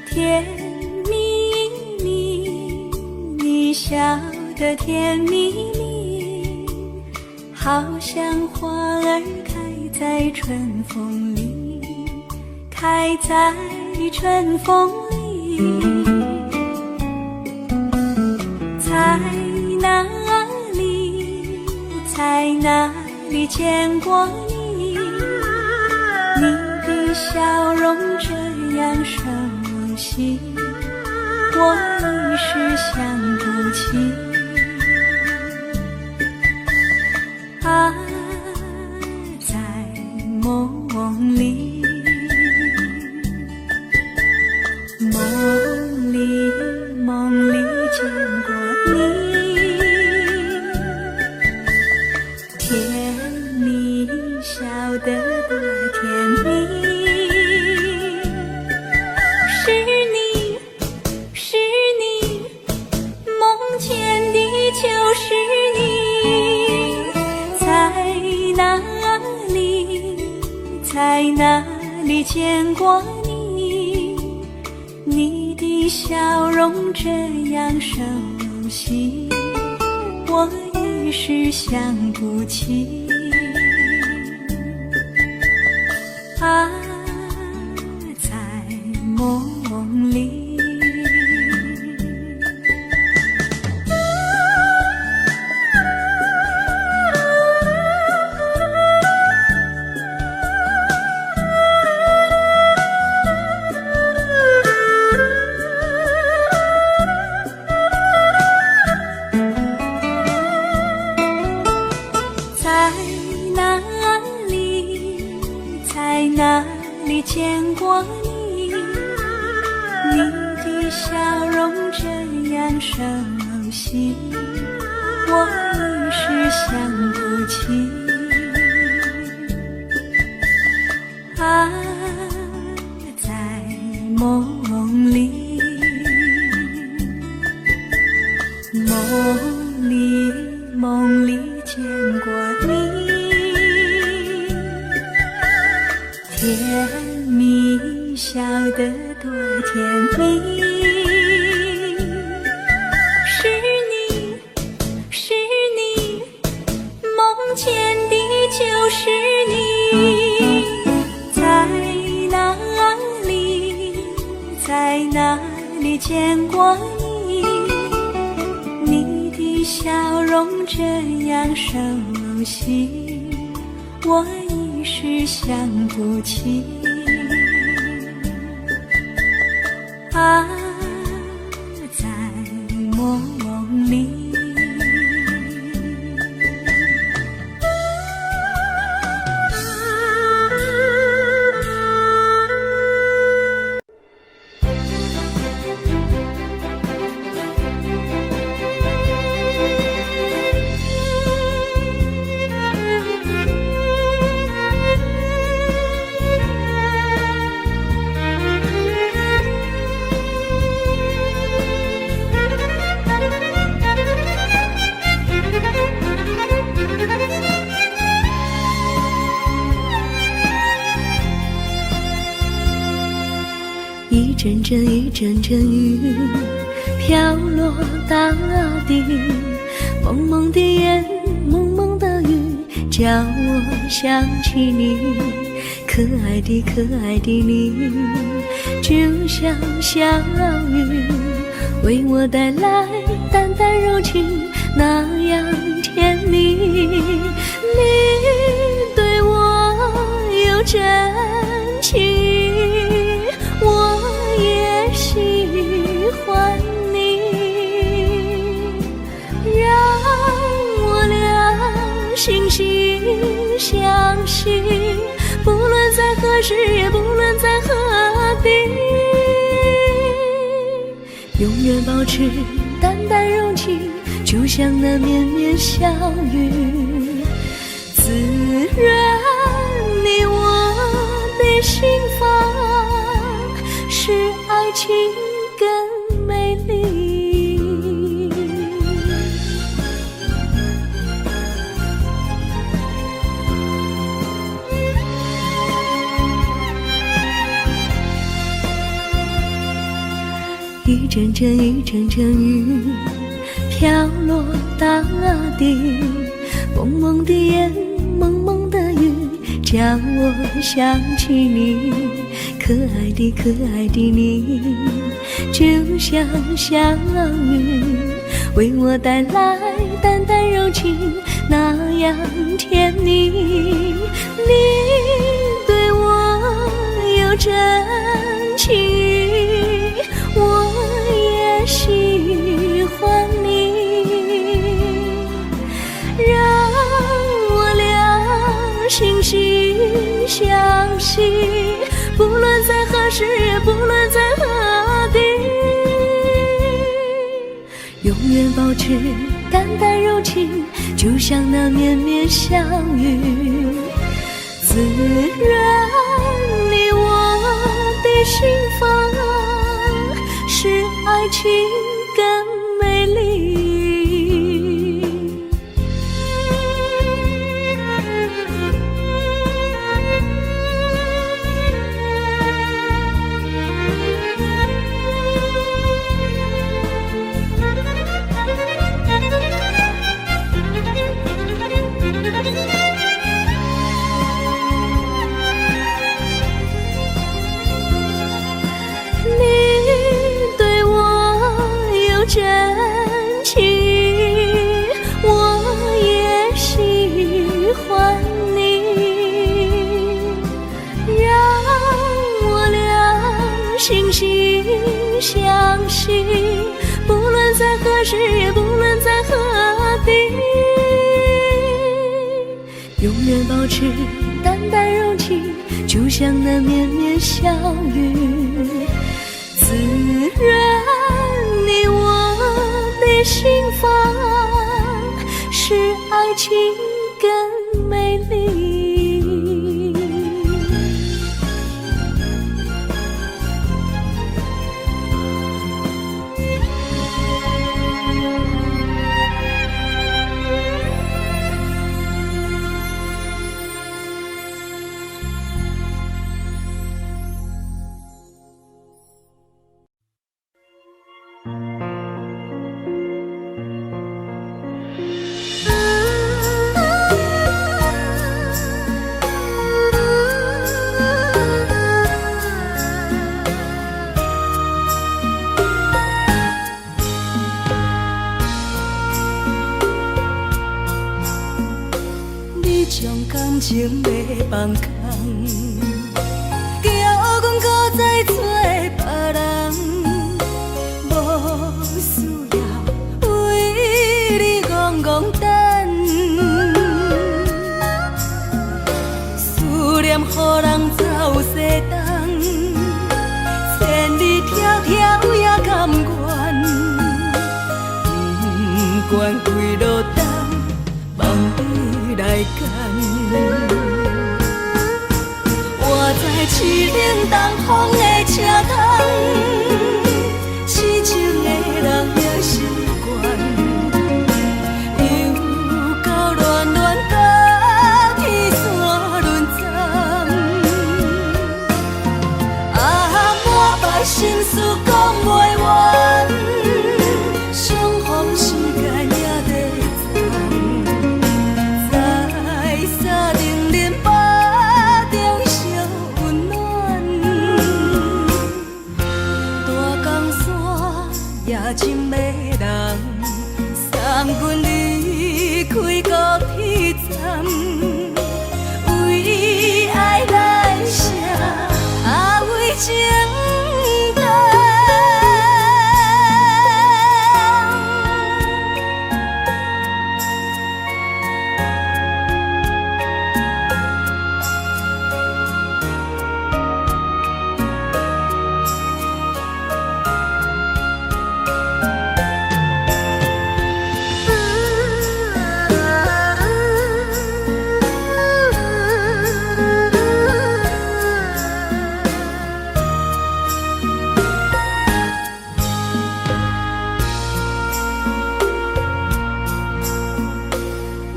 甜蜜蜜，你笑得甜蜜蜜，好像花兒開在春風裡，開在春風裡。在哪裡，在哪裡見過你？你的笑容這樣熟悉，我一時想不起。啊，在夢裡，夢裡夢裡見過你，甜蜜笑得多甜蜜，是你是你，夢見的就是你，在哪裡，在哪裡見過你？你的笑容這樣熟悉，我一時想不起。啊，在夢裡。在哪裡，在哪裡見過你？你的笑容這樣熟悉，我一時想不起。啊，在夢裡，夢裡夢裡見過你，甜蜜笑得多甜蜜，是你是你，夢見的就是你，在哪裡，在哪裡見過你？你的笑容這樣熟悉，我一時想不起。啊，在夢裡。一陣陣一陣陣雨飄落大地，蒙蒙的煙，蒙蒙的雨，叫我想起你，可愛的可愛的你，就像小雨，為我帶來淡淡柔情，那樣甜蜜。你對我有真情，我也喜歡你，讓我倆惺惺相惜，不論在何時，也不論在何地，永遠保持淡淡柔情，就像那綿綿小雨，滋潤你我的心房，使愛情更美麗。陣陣一陣陣雨飄落大地，濛濛的煙，濛濛的雨，叫我想起你，可愛的可愛的你，就像小雨，為我帶來淡淡柔情，那樣甜蜜。你對我有真情，我也喜歡你，讓我倆心心相惜，不論在何時，也不論在何地，永遠保持淡淡柔情，就像那綿綿小雨，滋潤你我的心房，使愛情更美麗。你對我有真情，我也喜歡你，讓我倆心心相惜，不論在何時，也不論在何地，永遠保持淡淡柔情，就像那綿綿小雨，滋潤你我的心房，使愛情更美麗。你將感情欲放空，叫阮閣再找別人，無需要為你戇戇等，思念予人走西東，千里迢迢也甘願，不管幾落冬，望你來牽。我在凄冷東風的車窗，痴情的人也心悬，又到暖暖甲天山轮转，啊，满腹心事講袂完，相逢時間也在藏，在三重恁腹中相溫暖，大江山也情迷人，送阮離開高鐵站，為愛來寫，啊為情等。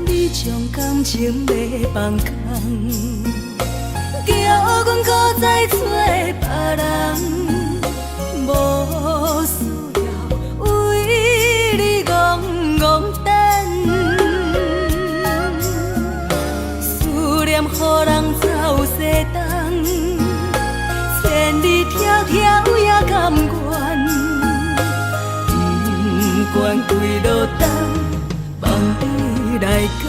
你將感情欲放空，叫阮閣再找別人，無需要願跪落東，放你來揀。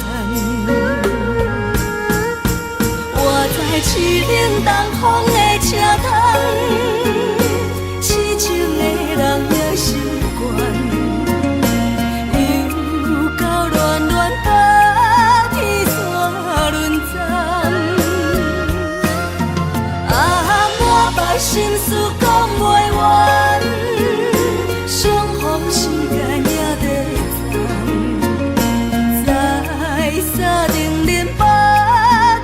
我知凄冷東風的車窗，痴情的人也習慣。又到暖暖冬天煞輪残。啊，满腹心事講袂完，相逢時間也短暫，在三重恁腹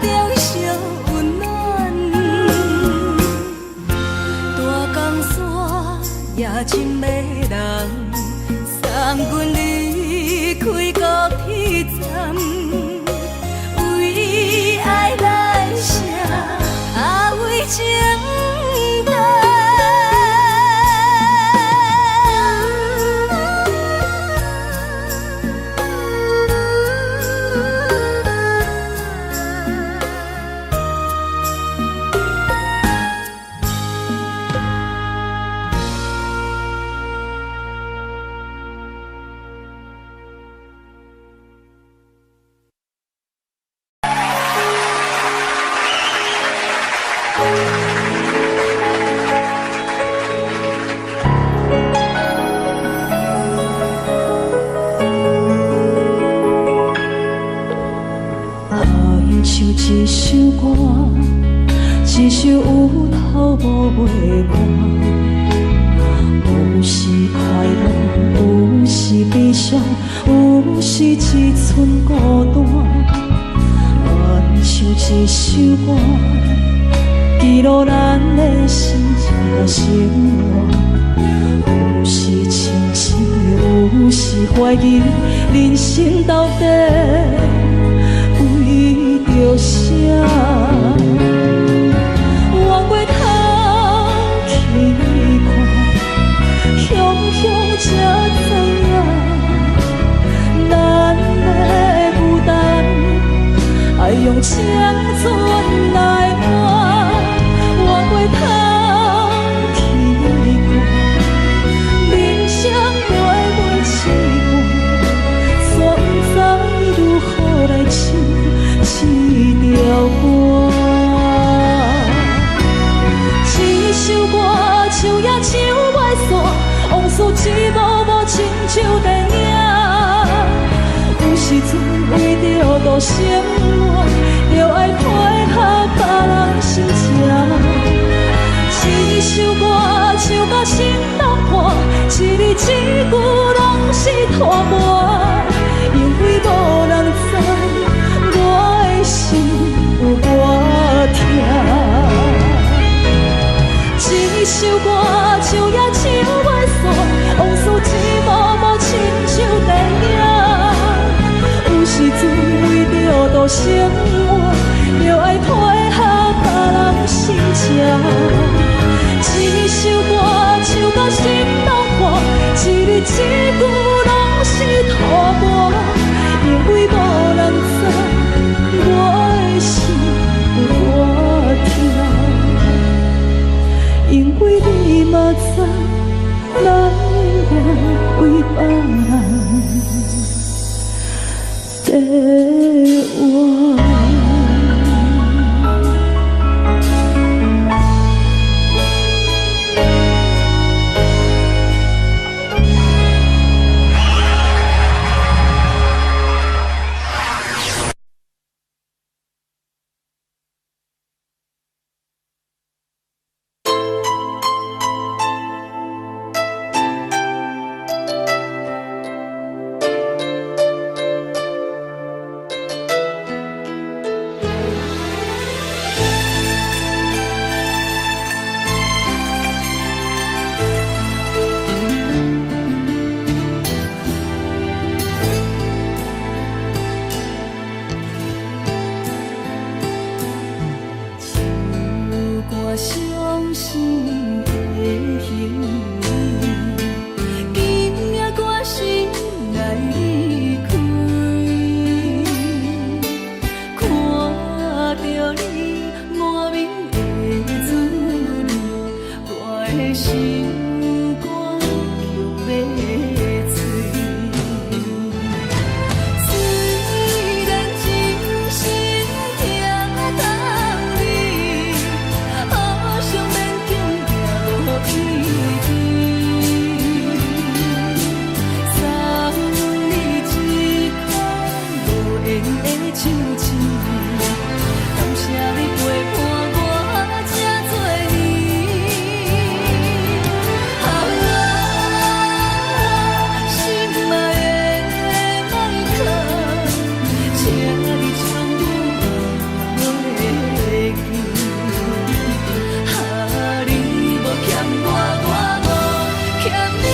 中相溫暖。大江山也真迷人，送阮離開高鐵站，為愛來寫，啊為情等。愛像一首歌，一首有頭無尾歌，有時快樂，有時悲傷，有時一寸孤單。愛像一首歌，記錄咱的心情甲生活。有時清醒，有時懷疑，人生到底為著啥？回過頭去看，雄雄才知影，咱的孤單愛用青春來換。回過頭去看，人生短短一段，煞不知如何來唱這條歌。這首歌唱也唱袂煞，往事一幕幕親像電影。有時陣為著度生活，著愛配合別人心情。這首歌唱甲心攏破，一字一句攏是拖磨，因為無人知我的心有偌疼。這首歌唱也唱袂煞，往事一幕幕親像電影。有時陣為著度生活，著愛配合別人心情。這首歌唱甲心攏破，一字一句攏是拖磨，因為無人知我的心有偌疼。因為你嘛知，咱永遠為別人在活。的手指。感謝你陪伴我這多年。啊，心愛的邁克，請你創阮袂記。啊，你無欠我，我無欠你。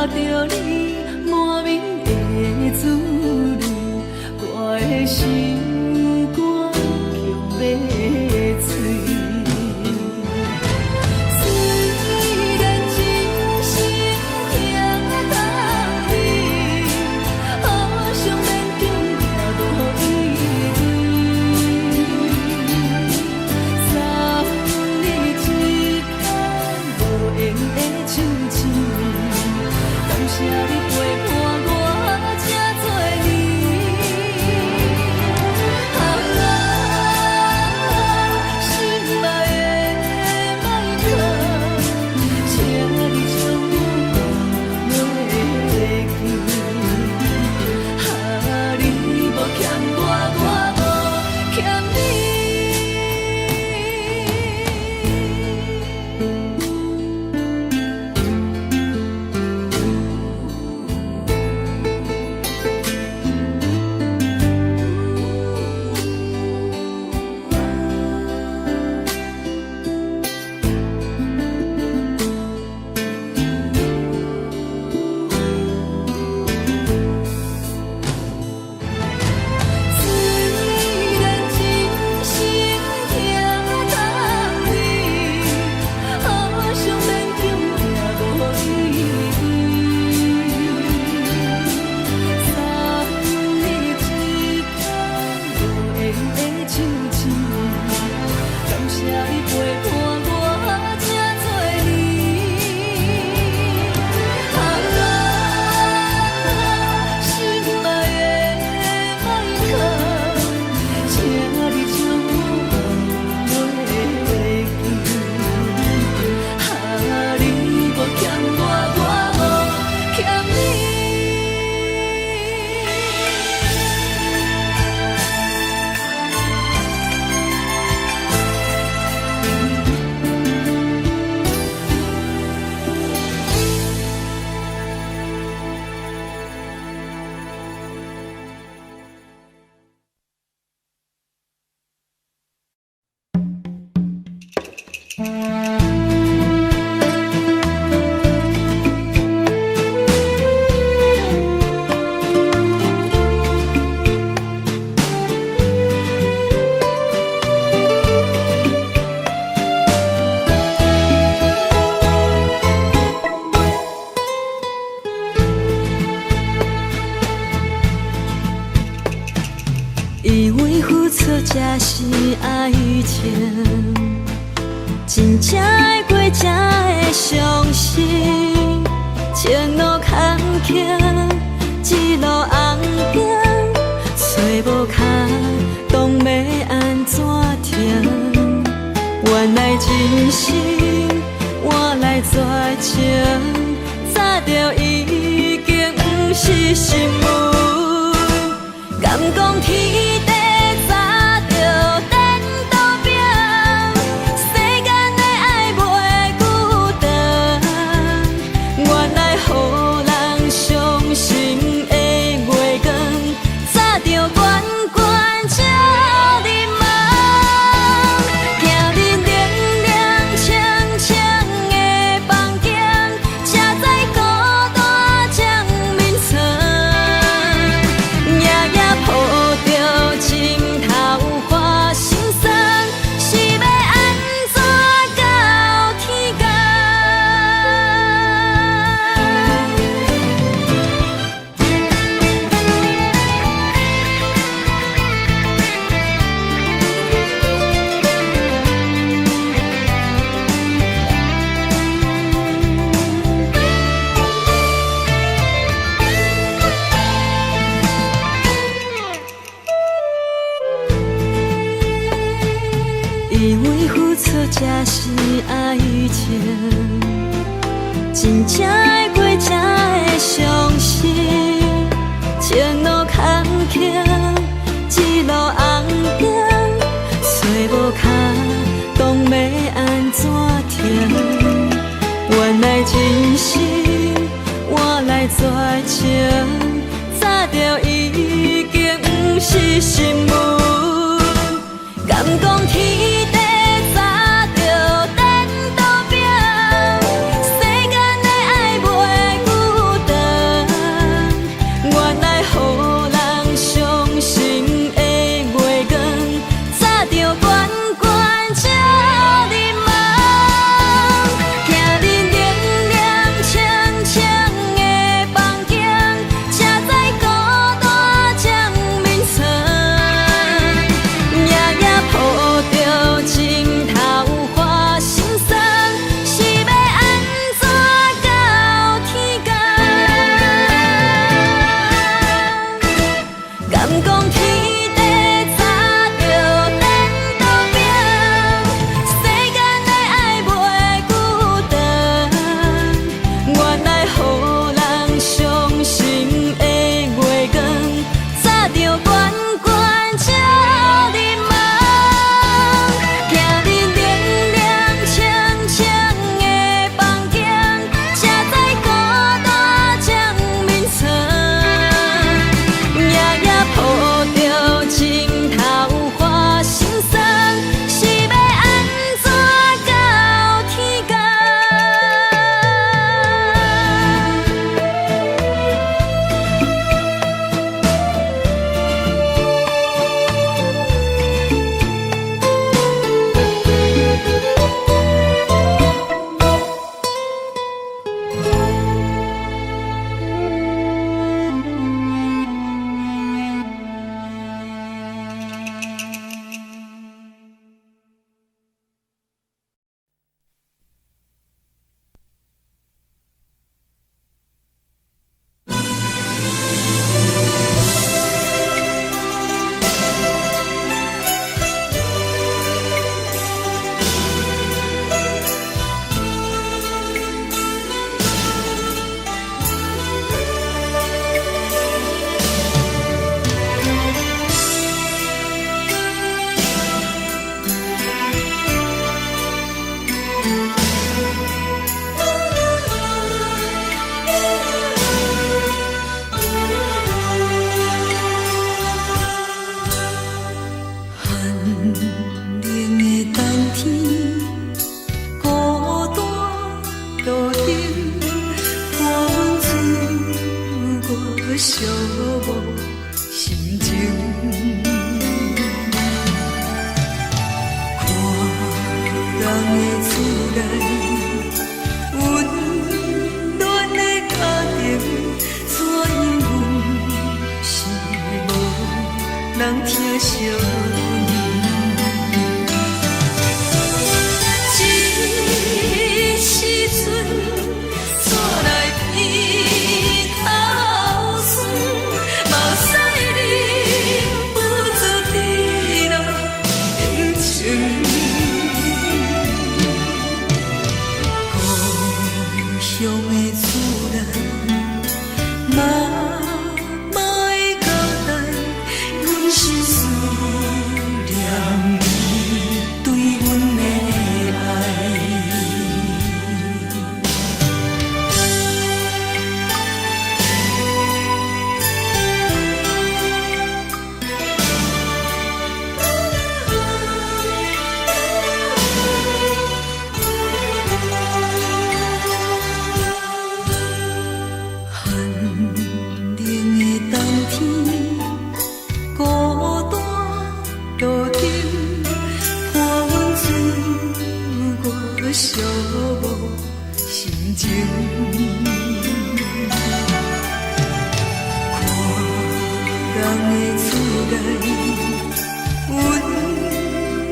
著你滿面的滋味，我的心肝強欲碎。雖然真心疼痛你，好想勉強也無意義。送你一鉸無緣的手指，感謝你陪伴我這多年。啊，心愛的邁克，請你將我袂記。啊，你無欠我，我無欠你。雖然真心疼痛你，好想勉強也無意義。送你一鉸無緣的手指，感謝你陪伴我這多年。啊，心愛的邁克，請你將我袂記。啊，你無欠我，我無欠你。以為付出才是愛情，真正會過才會傷心。前路坎坷，一路紅燈，揣無跤當欲按怎停？原來真心換來絕情，早就已經毋是新聞。敢講天地早就顛倒變，世間的愛袂久長。原來予人傷心的月光，早就懸懸照入夢。行入冷冷清清的房間，才知孤單掌眠床。夜夜抱著枕頭看心酸，是欲按怎到天公？以為付出才是愛情，真正會過才會傷心。前路坎坷，一路紅燈，揣無跤當欲按怎停？原來真心換來絕情，早就已經毋是新聞。敢講天地早就顛倒變，世間的愛袂久長。无心情。看人的厝内，温暖的家庭，怎样阮是无人疼惜阮。这时阵，煞来鼻头酸，目屎忍不住滴落眼睛。故乡的厝内，妈妈的交代，阮是思念你对阮的爱。寒冷的冬天，孤单路灯，伴阮岁月寂寞心情。看人的厝内，温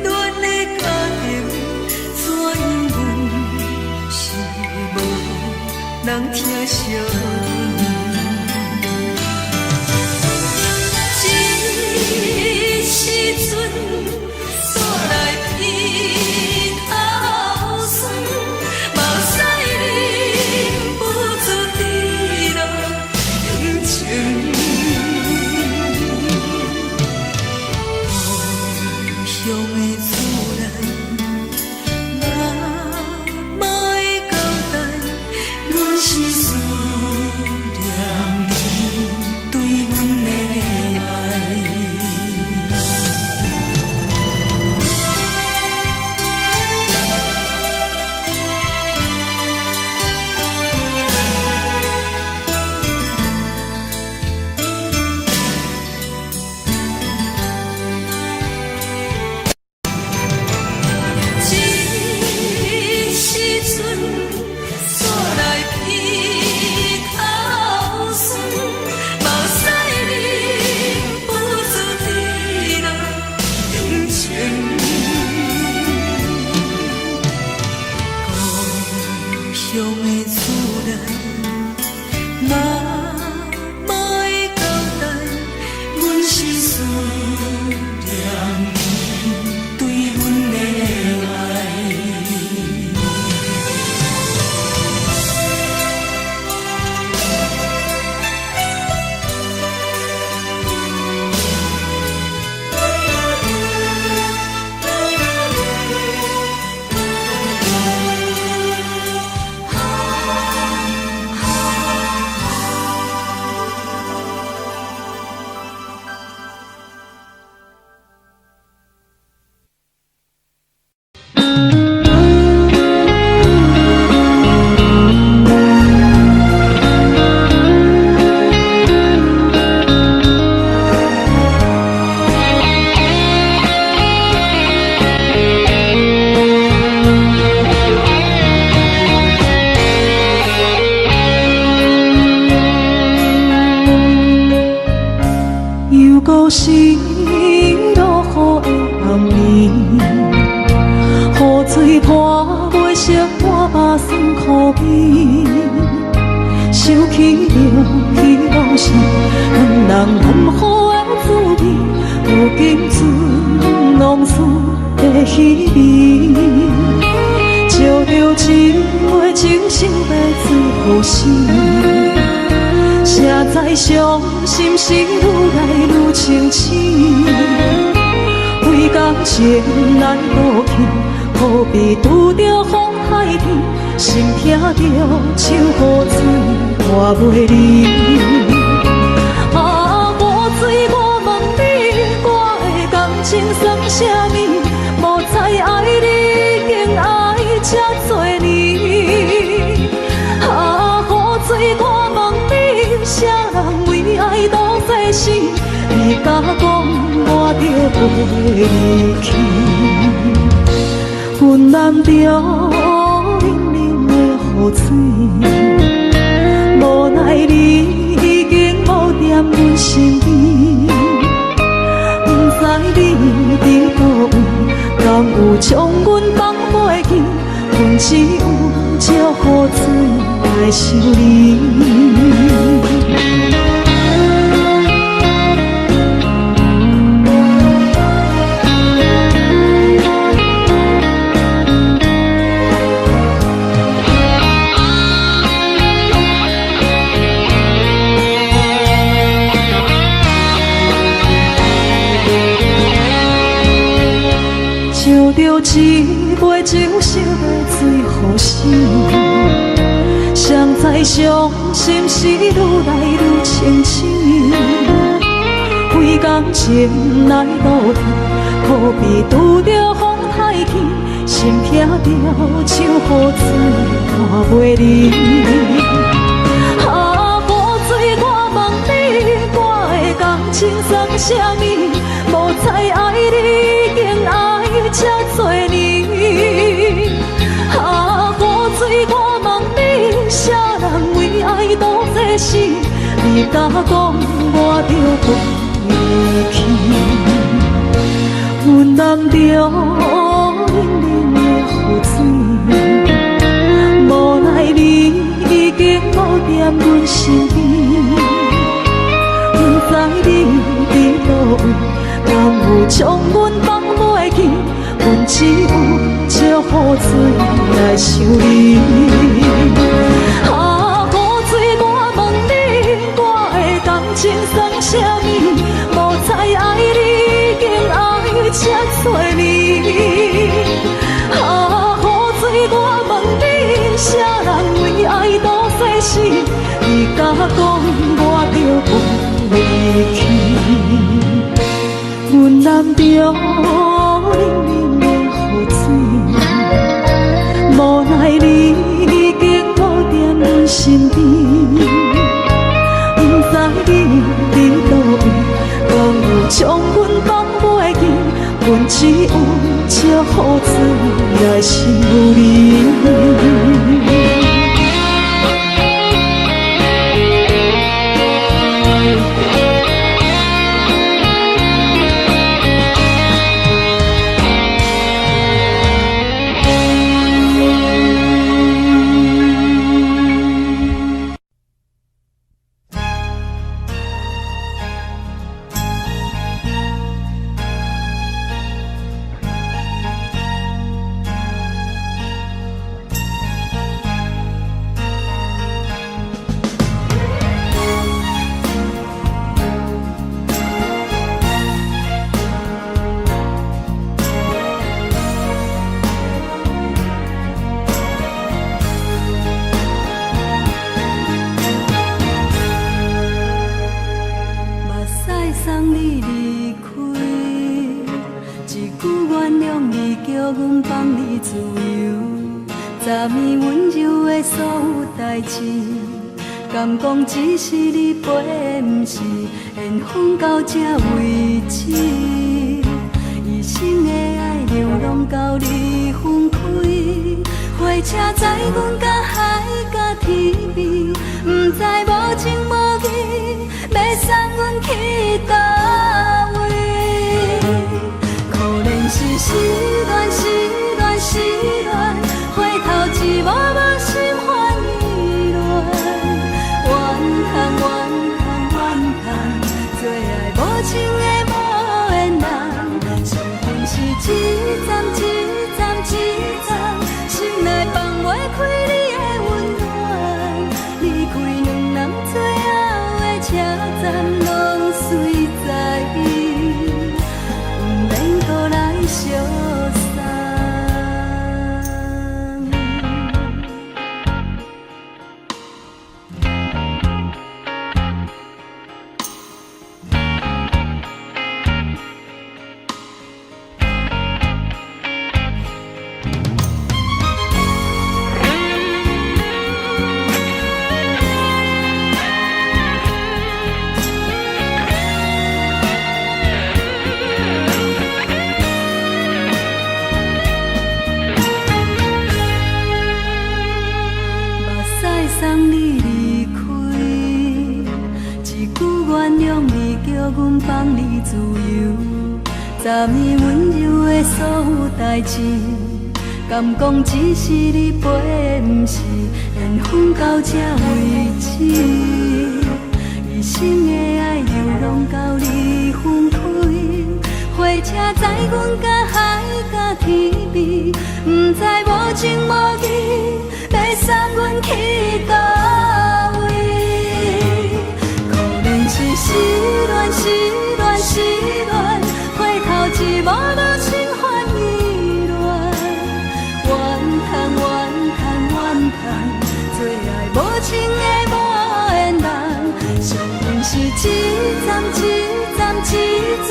暖的家庭，怎样阮是无人疼惜阮。这时阵，煞来鼻头酸，目屎忍不住滴落眼睛。故乡的厝内，妈妈的交代，阮是思念你对阮的爱。这时阵，煞来鼻头酸，目屎忍不住滴落眼睛。故乡的厝内，妈妈的交代，阮是思念你对阮的爱。又阁是落雨的暗暝，雨水泼袂熄我目酸苦味。想起着彼当时，两人含雨的滋味，如今剩农村的稀微。照著一尾情想欲做雨丝。谁知伤心事愈来愈清醒，为感情难过去，好比拄著风太天，心疼著像雨水拖袂离。啊，雨水，我问你，我的感情算啥物？无知爱你已经爱这多年。啊，雨水，我问你，啥人为爱渡世敢講我著袂離去？雲南著冷冷的雨水，無奈你已經無踮阮身邊，毋知你佇佗位，敢有將阮放袂記？阮只有借雨水來想你。唱著一杯酒，想欲醉予死。誰知傷心事愈來愈清醒，為感情來倒退，可比拄著風太轻，心疼著像雨水看袂離。啊，雨水，我問你，我的感情算啥物？無知愛你已經愛這多年。啊，雨水，我問你，啥人為愛賭這死？你敢講我著袂去？雲南著冷冷的雨水，無奈你已經無踮阮身邊，毋知你佇佗位，敢有將阮放袂記？阮只有借雨水來想你。啊，雨水，我問你，我的感情算啥物？無知愛你已經愛這多年。啊，雨水，我問你，啥人為愛賭生死？你敢講我著袂去？雲南著冷冷的雨水，無奈你已經無踮阮身邊，毋知你佇佗位，敢有將阮放袂記？阮只有借雨水來想你。目屎送你離開，一句原諒你，叫阮放你自由。昨暝溫柔的所有代誌，敢講只是你陪，毋是緣分到這為止。一生的愛流攏交你分開，火車載阮甲海甲天邊，毋知無情無義，欲送阮去佗位？可憐是失戀，失戀，失戀，回頭一幕幕心煩意亂。怨嘆怨嘆怨嘆，做愛無情的無緣人，傷痕是一站一站一站，心內放袂開你的溫暖。離開兩人最後的車站，攏隨走。原諒你，叫阮放你自由。10年溫柔的所有代誌，敢講只是你陪的，毋是緣分到這為止。一生的愛流浪到你分開，火車載阮甲海佮天邊，毋知無情無義，欲送阮去佗位。可憐是失戀，失戀，失戀，回頭一望就心煩意亂。怨嘆怨嘆怨嘆，做愛無情的無緣人，相逢是一站一站一站，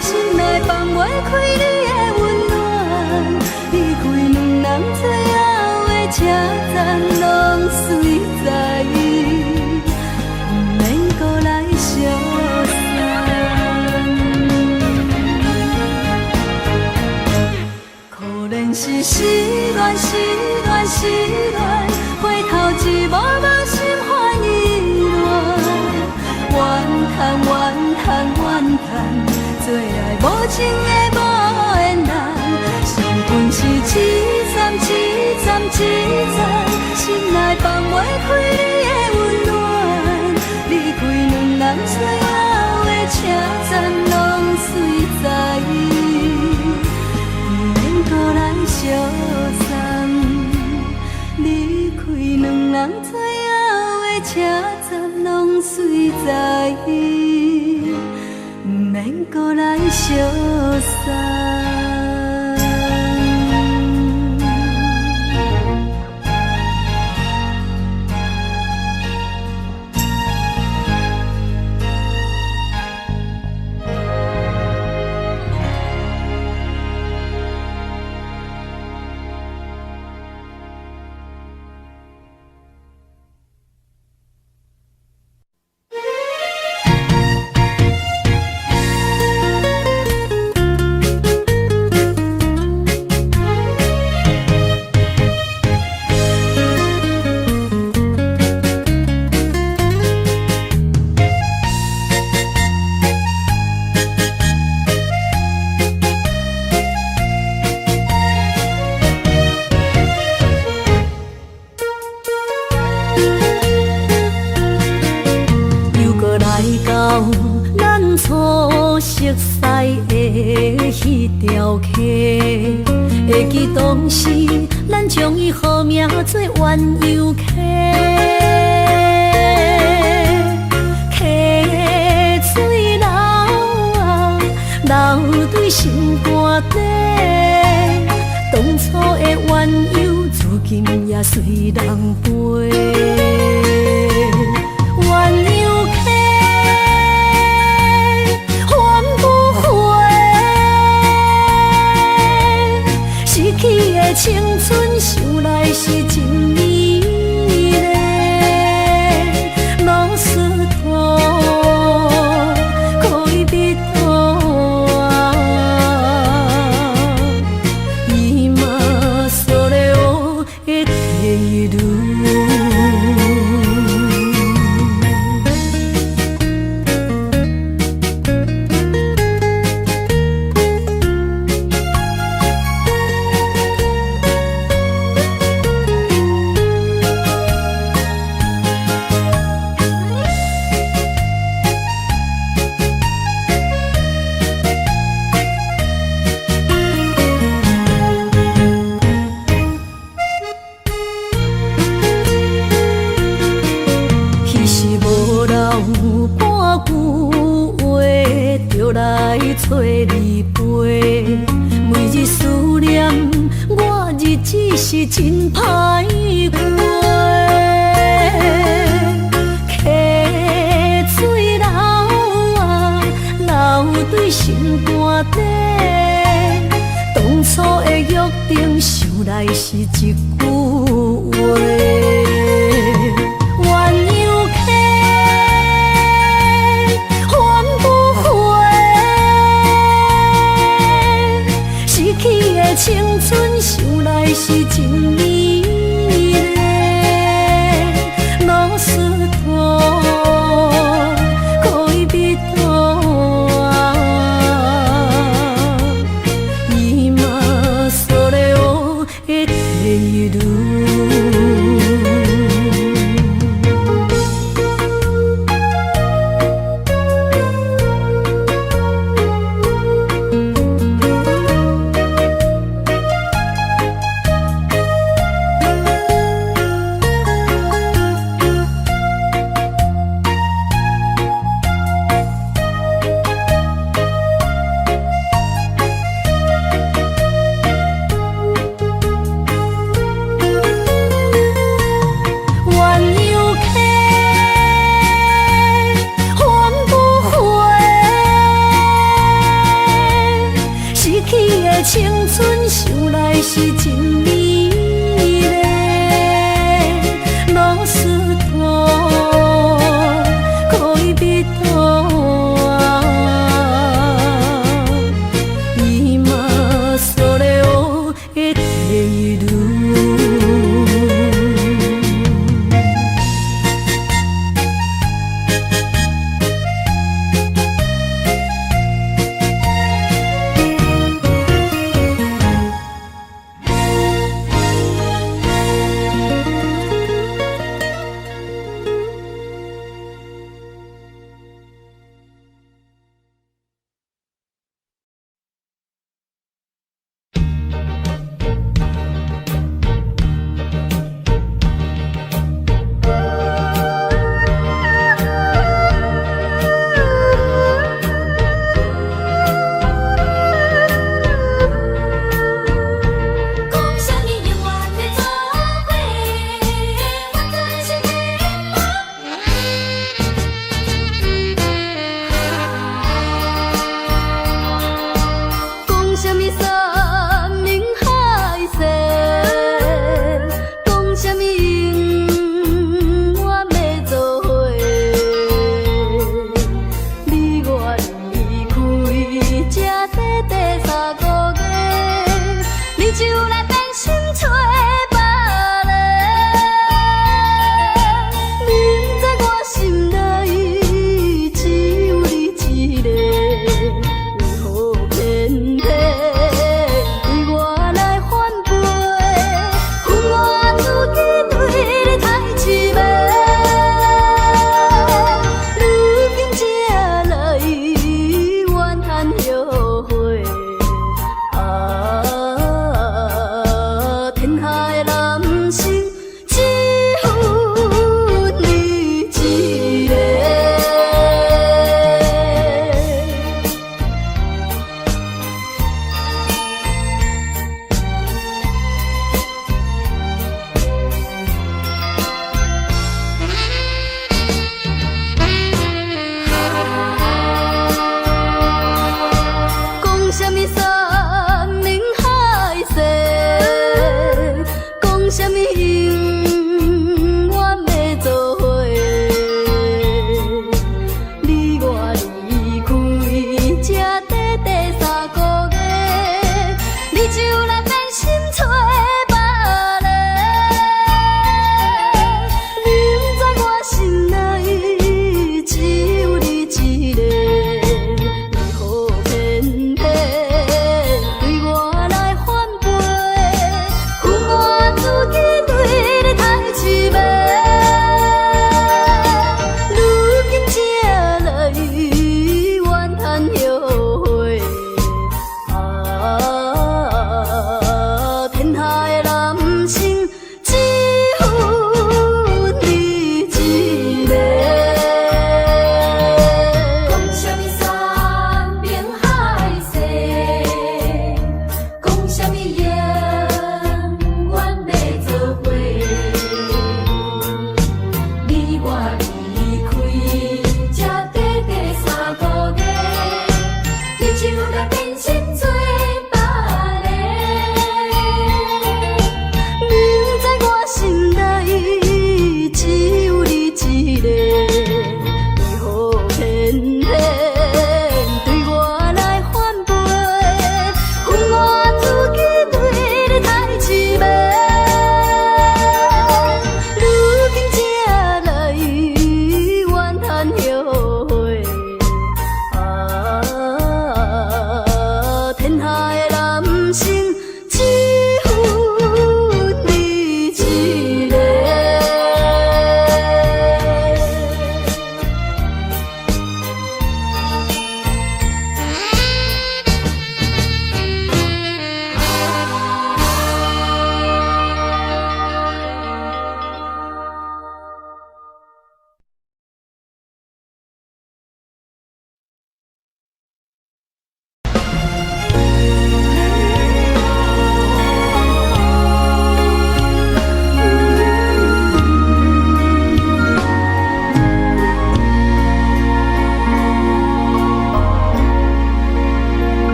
心內放袂開你的溫暖，離開兩人最後的車站，攏隨在意，毋免閣來相送。可憐是失戀，失戀，失戀，回頭一望就心煩意亂。怨嘆怨嘆怨嘆，做愛無情的無緣人，相逢是一站一站一站，心內放袂開你的溫暖，離開兩人最後的車站，攏隨在意，毋免閣來相送。離開兩人最後的車站，攏隨在意，毋免閣來相送。又閣來到咱初熟似的彼條溪，會記當時咱將伊號名做鴛鴦溪，溪水流啊流對心肝底，當初的鴛鴦如今也隨人飛。鴛鴦溪還不回，失去的青春想來是真美麗。老實托恋人啊，今それを得ている。彼時無留半句話，就來找你陪。每日思念，我日子是真歹過。溪水流啊流對心肝底，當初的約定，想來是一句話。鴛鴦溪還不回，失去的青春想來是真美麗。老實托戀是真美麗，ロスト戀人は今それを得ている。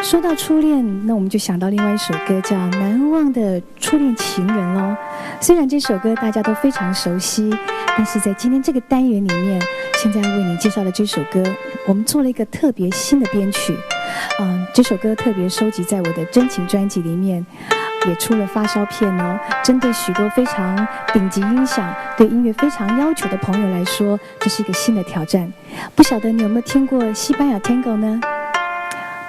說到初戀，那我們就想到另外一首歌叫《難忘的初戀情人》咯。雖然這首歌大家都非常熟悉，但是在今天這個單元裡面，現在為你介紹的這首歌，我們做了一個特別新的編曲。這首歌特別收集在我的真情專輯裡面，也出了發燒片哦。針對許多非常頂級音響、對音樂非常要求的朋友來說，這是一個新的挑戰。不曉得你有沒有聽過西班牙 Tango 呢？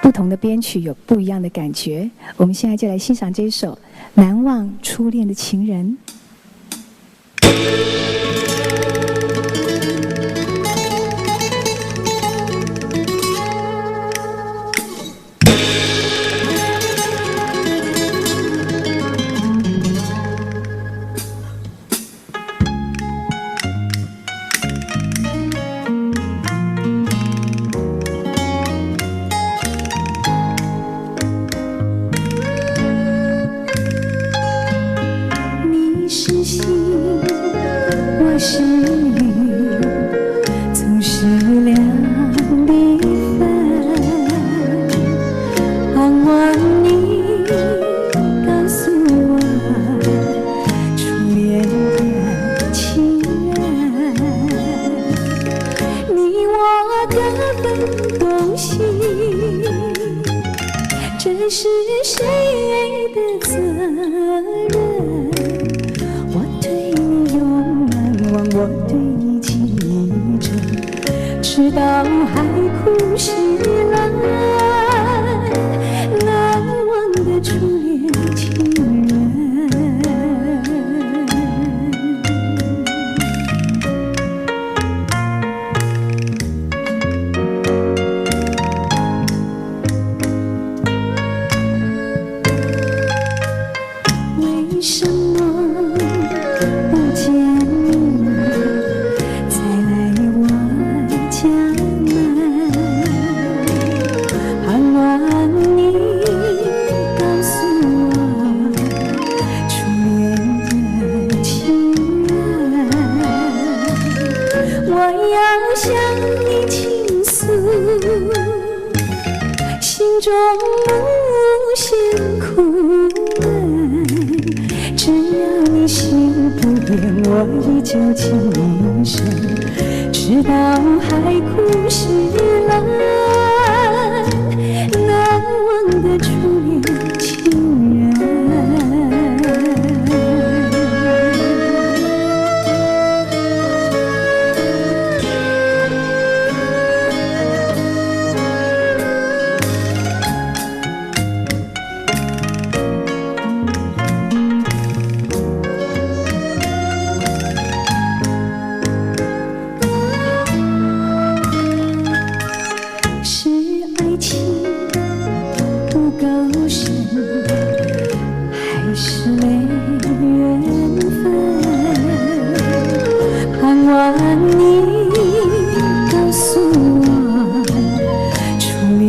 不同的編曲有不一樣的感覺。我們現在就來欣賞這一首《難忘初戀的情人》。你是星，我是雨，總是兩地分。盼望你告訴我，初戀的情人，你我各分東西，這是誰的責任？我對你永難忘，我對你情意深，直到海枯石爛，難忘的初戀情人。為什麼不見你再來我家門？盼望你告訴我，初戀的情人，我要向你傾訴，心中無限苦悶。只要你心不變，我依舊情意深，直到海枯石爛，難忘的初戀情人。是愛情不夠深，還是沒緣分？盼望你告訴我，初戀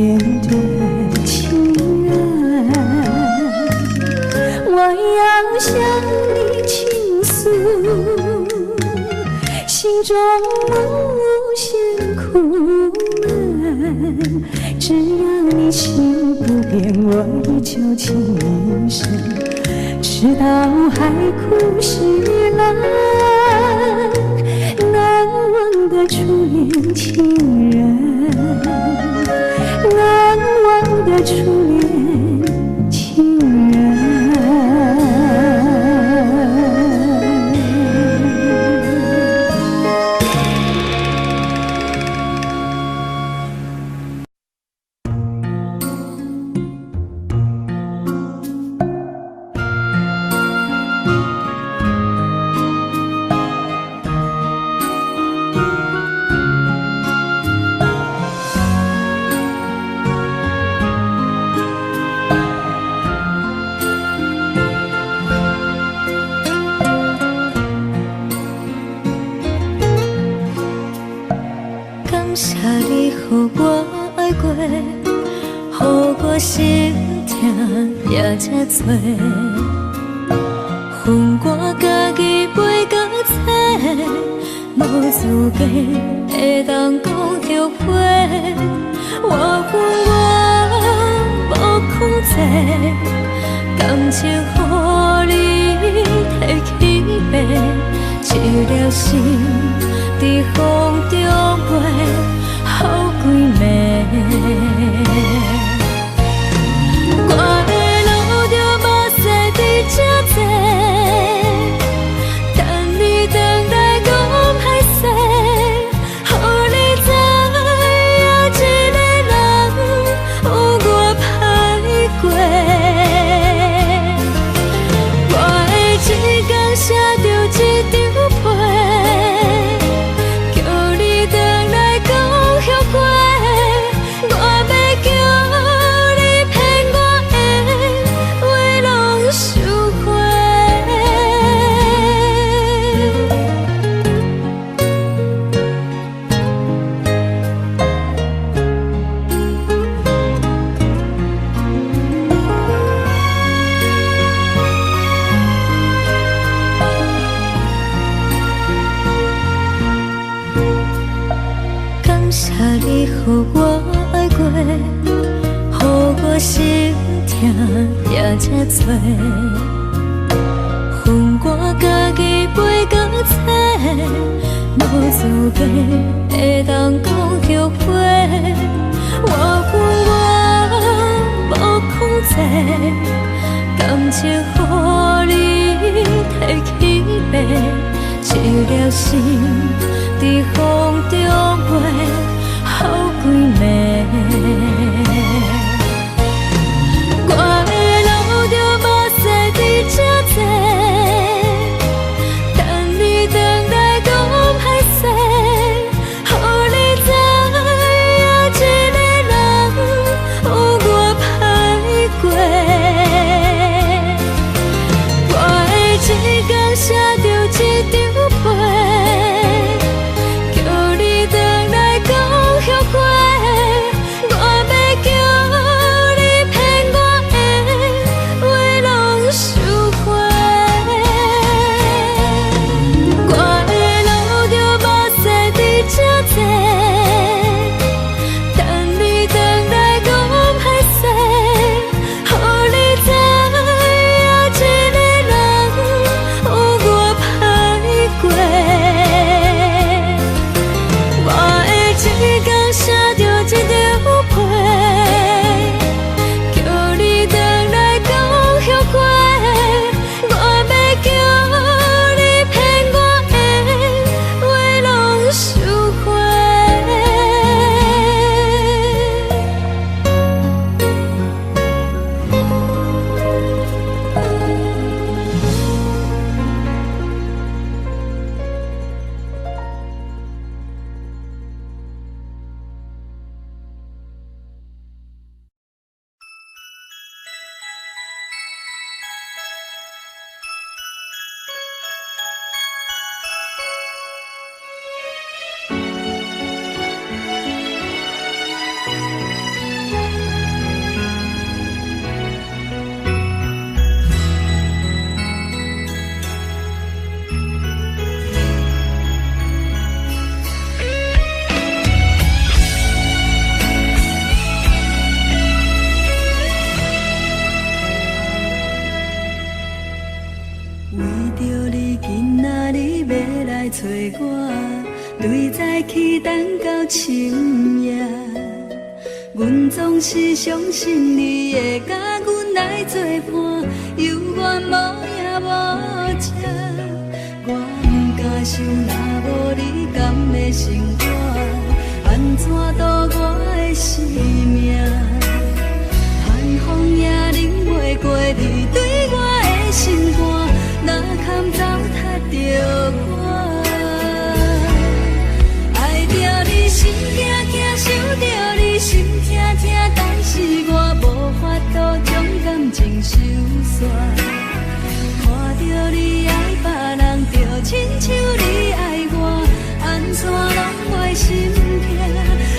的情人，我要向你傾訴，心中無限苦悶。只要你心不變，我依舊情意深，直到海枯石爛，難忘的初戀情人，難忘的初戀情人。感謝你予我愛過，予我心疼也這多。恨我家己袂到找，無資格會當講後悔。我恨我無控制，感情予你提去爬，一粒心佇風中飛，予規暝。我會流著目屎佇這坐，等你轉來講歹勢，予你知影一个人有偌歹過。我會一工寫著一張批，叫你轉來講後悔。我欲叫你騙我的話攏收回。感謝你予我愛過，予我心疼也這多。予我家己飞到找，無資格會當講後悔。我有我無控制，感情予你提去爬，一粒心佇風中飛，予規暝。我會流著目屎佇這坐，等你轉來講歹勢，予你知影一個人有偌歹過。我會一工寫著一張批，叫你轉來講後悔。我欲叫你騙我的話攏收回。我會流著目屎佇這坐，等你轉來講歹勢，予你知影一個人有偌歹過。我會一工寫著一張批，叫你轉來講後悔。我欲叫你騙我的話攏收回。為著你今仔日欲來揣我，對早起等到深夜。阮總是相信你會佮阮來作伴，猶原無影無跡。我毋敢想，若無你，敢會生活？按怎度我的生命？寒風也冷袂過你對我的心肝，哪堪糟蹋著我？愛著你心驚驚，想著你心疼疼，但是我無法度將感情收煞。看著你愛別人，就親像你愛我，按怎攏袂心痛？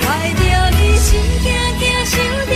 愛著你心驚驚，想著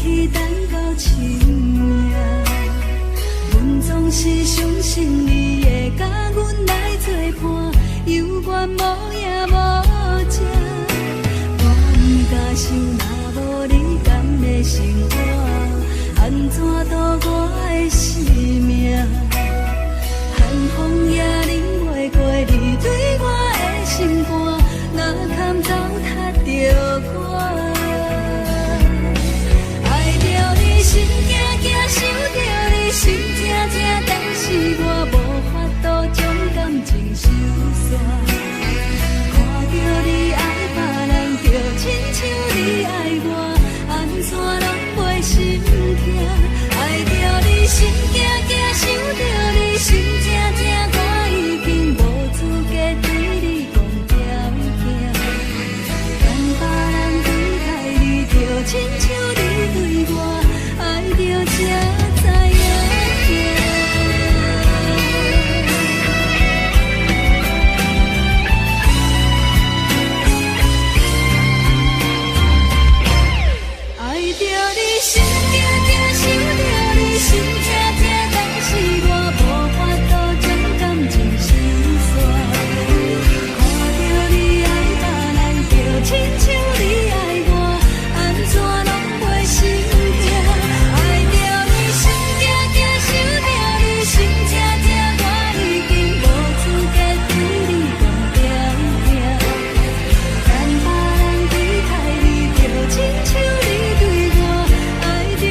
去等到深夜。阮總是相信你會佮阮來做伴，猶原無影無跡。我毋敢想，若無你敢會生活，按怎度我的生命？寒風也忍袂過你對我的心肝，哪堪糟蹋著我？愛著你心驚驚，想著你心痛痛，但是我無法度將感情收煞。看著你愛別人，就親像你愛我，按怎攏袂心疼？愛著你心驚驚，想著你心痛痛，我已經無資格對你講條件。當別人對待你，就親像你對我，愛著才知影疼。愛著你心驚驚，想著你心痛痛，但是我無法度將感情收煞。看著你愛別人，就親像你愛我，按怎攏袂心疼？愛著你心驚驚，想著你心痛痛，我已經無資格對你講條件。當別人對待你，就親像你對我，愛著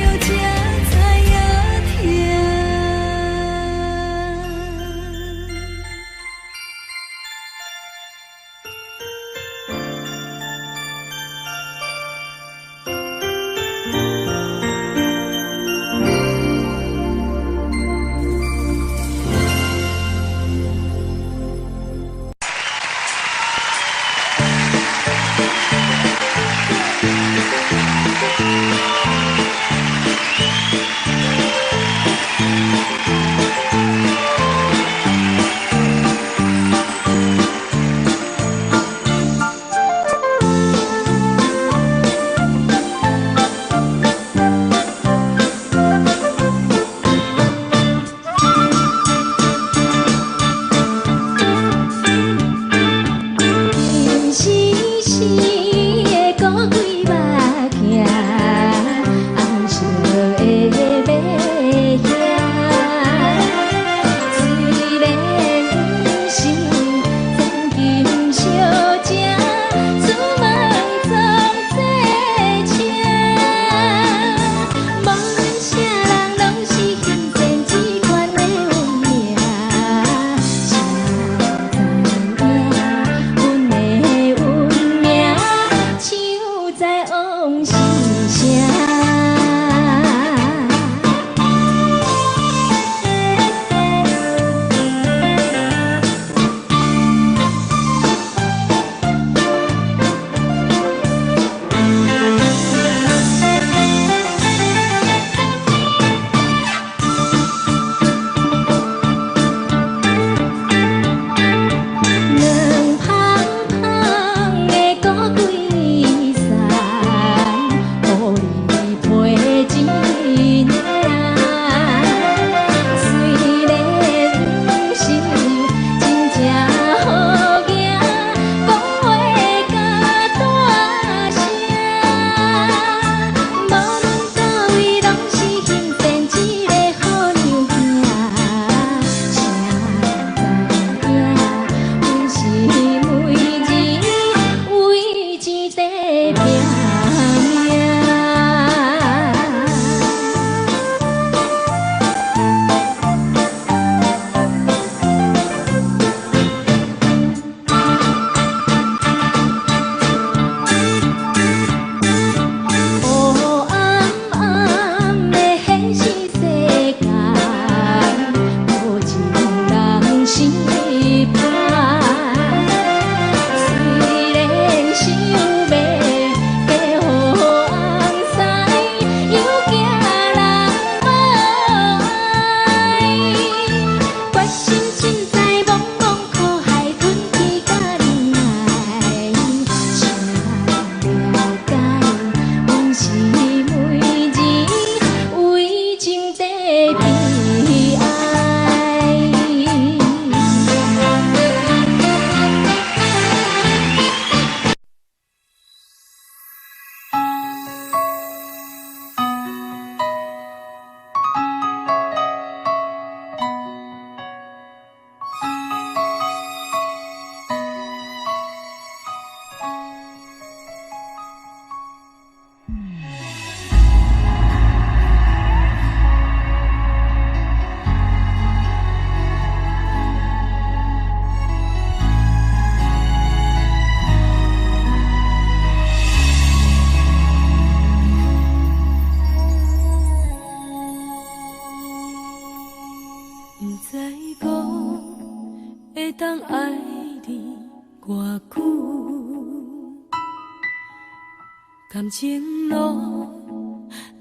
感情路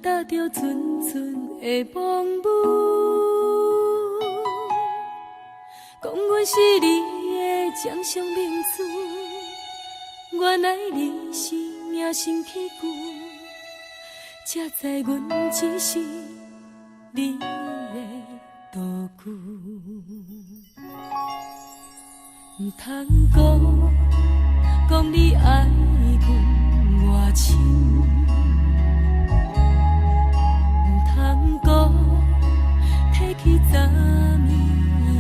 踏著阵阵的风雨，讲阮是你的掌上明珠，原來你是命生起句，才知阮只是你的道具。毋通講，講你愛阮偌深，毋通講，提起昨暝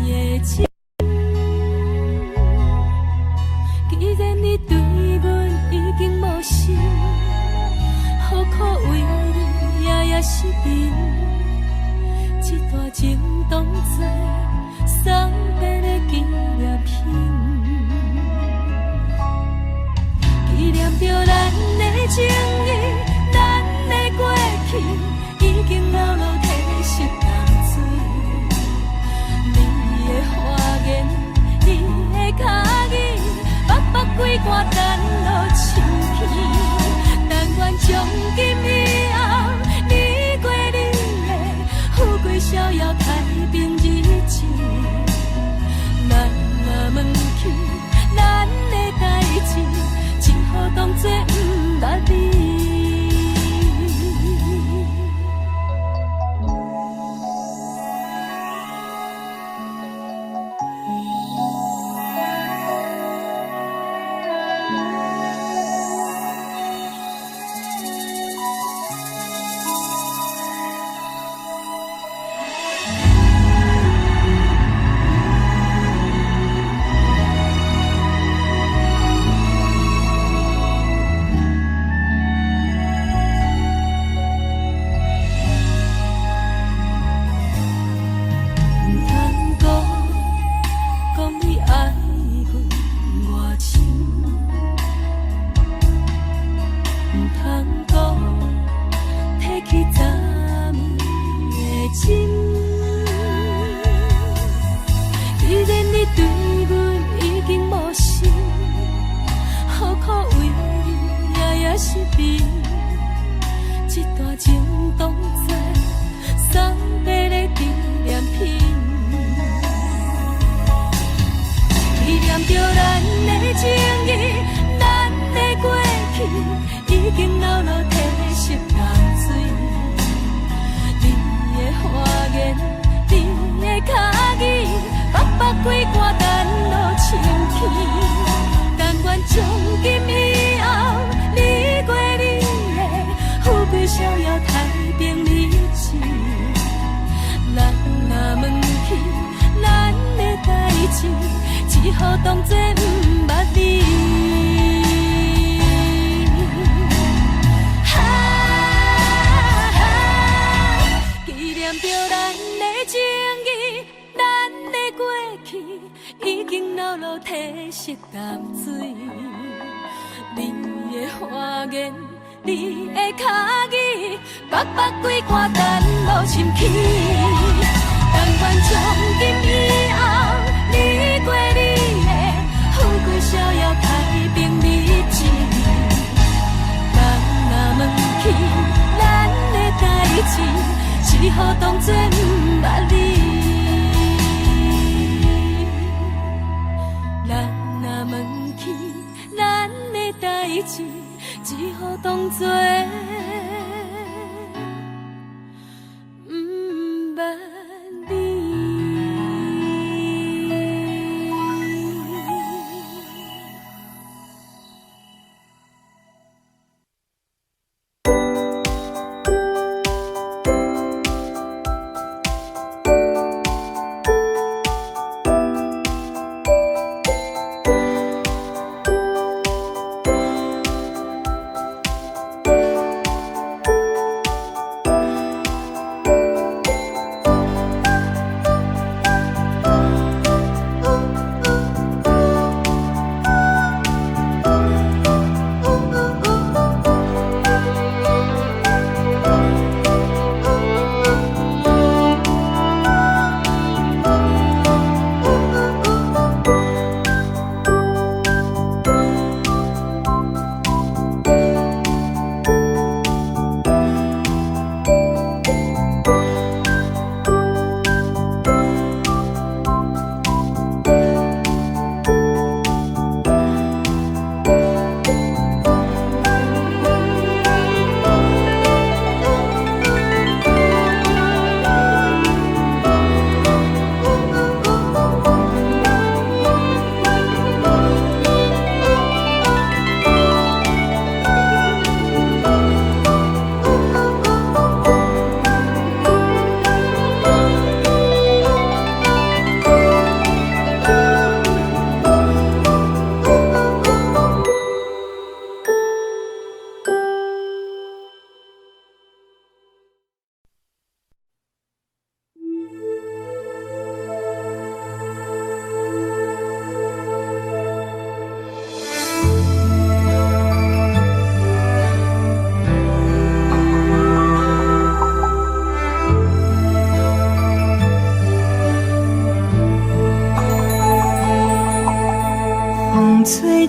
的情。既然你對阮已經無心，何苦為你夜夜失眠？這段情當作送別的紀念品，紀念著咱的情誼，咱的過去，已經流落褪色淡水。你的花言，你的跤語，北北規寒等落深去。但願從今以後，你過你的，富貴逍遙太平日子。咱若問起咱的代誌，只好當作毋捌你。毋通講，講你愛阮偌深，毋通講，提起昨暝的情。既然你對阮已經無心，何苦為你夜夜失眠？這段情當作送別的紀念品，紀念著咱的情誼，咱的過去，已經流落褪色淡水。你的花言，你的跤語，北北規寒等落深去。但願從今以後，你過你的，富貴逍遙太平日子。咱若問起咱的代誌，只好當作毋捌你。哈，紀念著咱的情誼，咱的過去，已經流落褪色淡水。你的花言，你的跤語，北北規寒等落深去。但願從今以後，你過你的，富貴逍遙太平日子。人若問起咱的代誌，只好當作毋捌你。人若問起咱的代誌，只好當作毋捌你。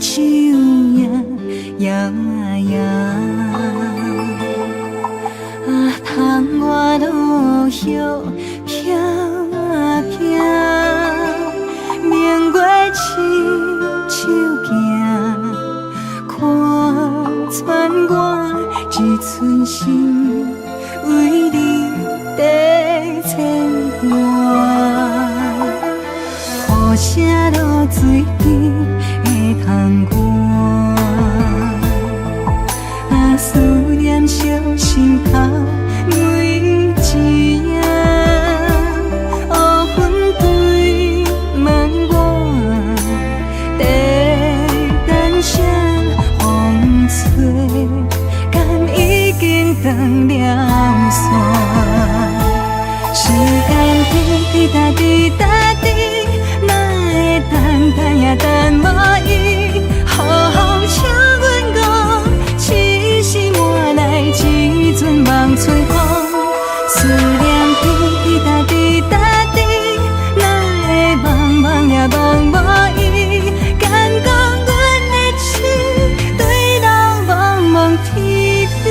手影搖啊搖，啊，窗外落葉飄啊飄，明月親手行，看穿我一寸心，為你在牽掛。雨聲落水邊的窗外，啊，思念燒心頭每一夜，烏雲堆滿我，在等啥風吹，敢已經斷了線？時間滴滴答滴答滴，哪會等等也等無伊？予風請阮講，痴心換來一陣望春風。思念滴滴答滴答滴，哪會茫茫也茫無伊？敢講阮的痴對人茫茫天邊。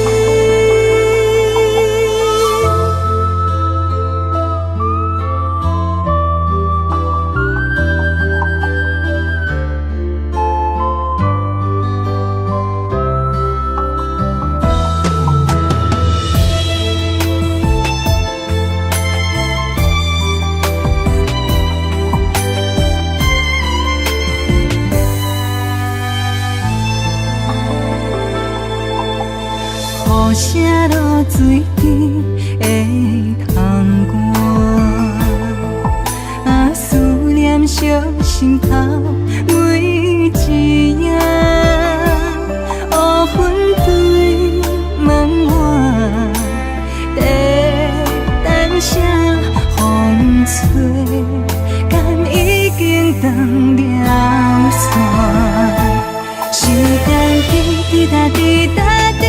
雨聲落水邊的窗外，啊，思念燒心頭每一夜，烏雲堆滿我，在等啥風吹，敢已經斷了線？時間滴滴答滴答滴，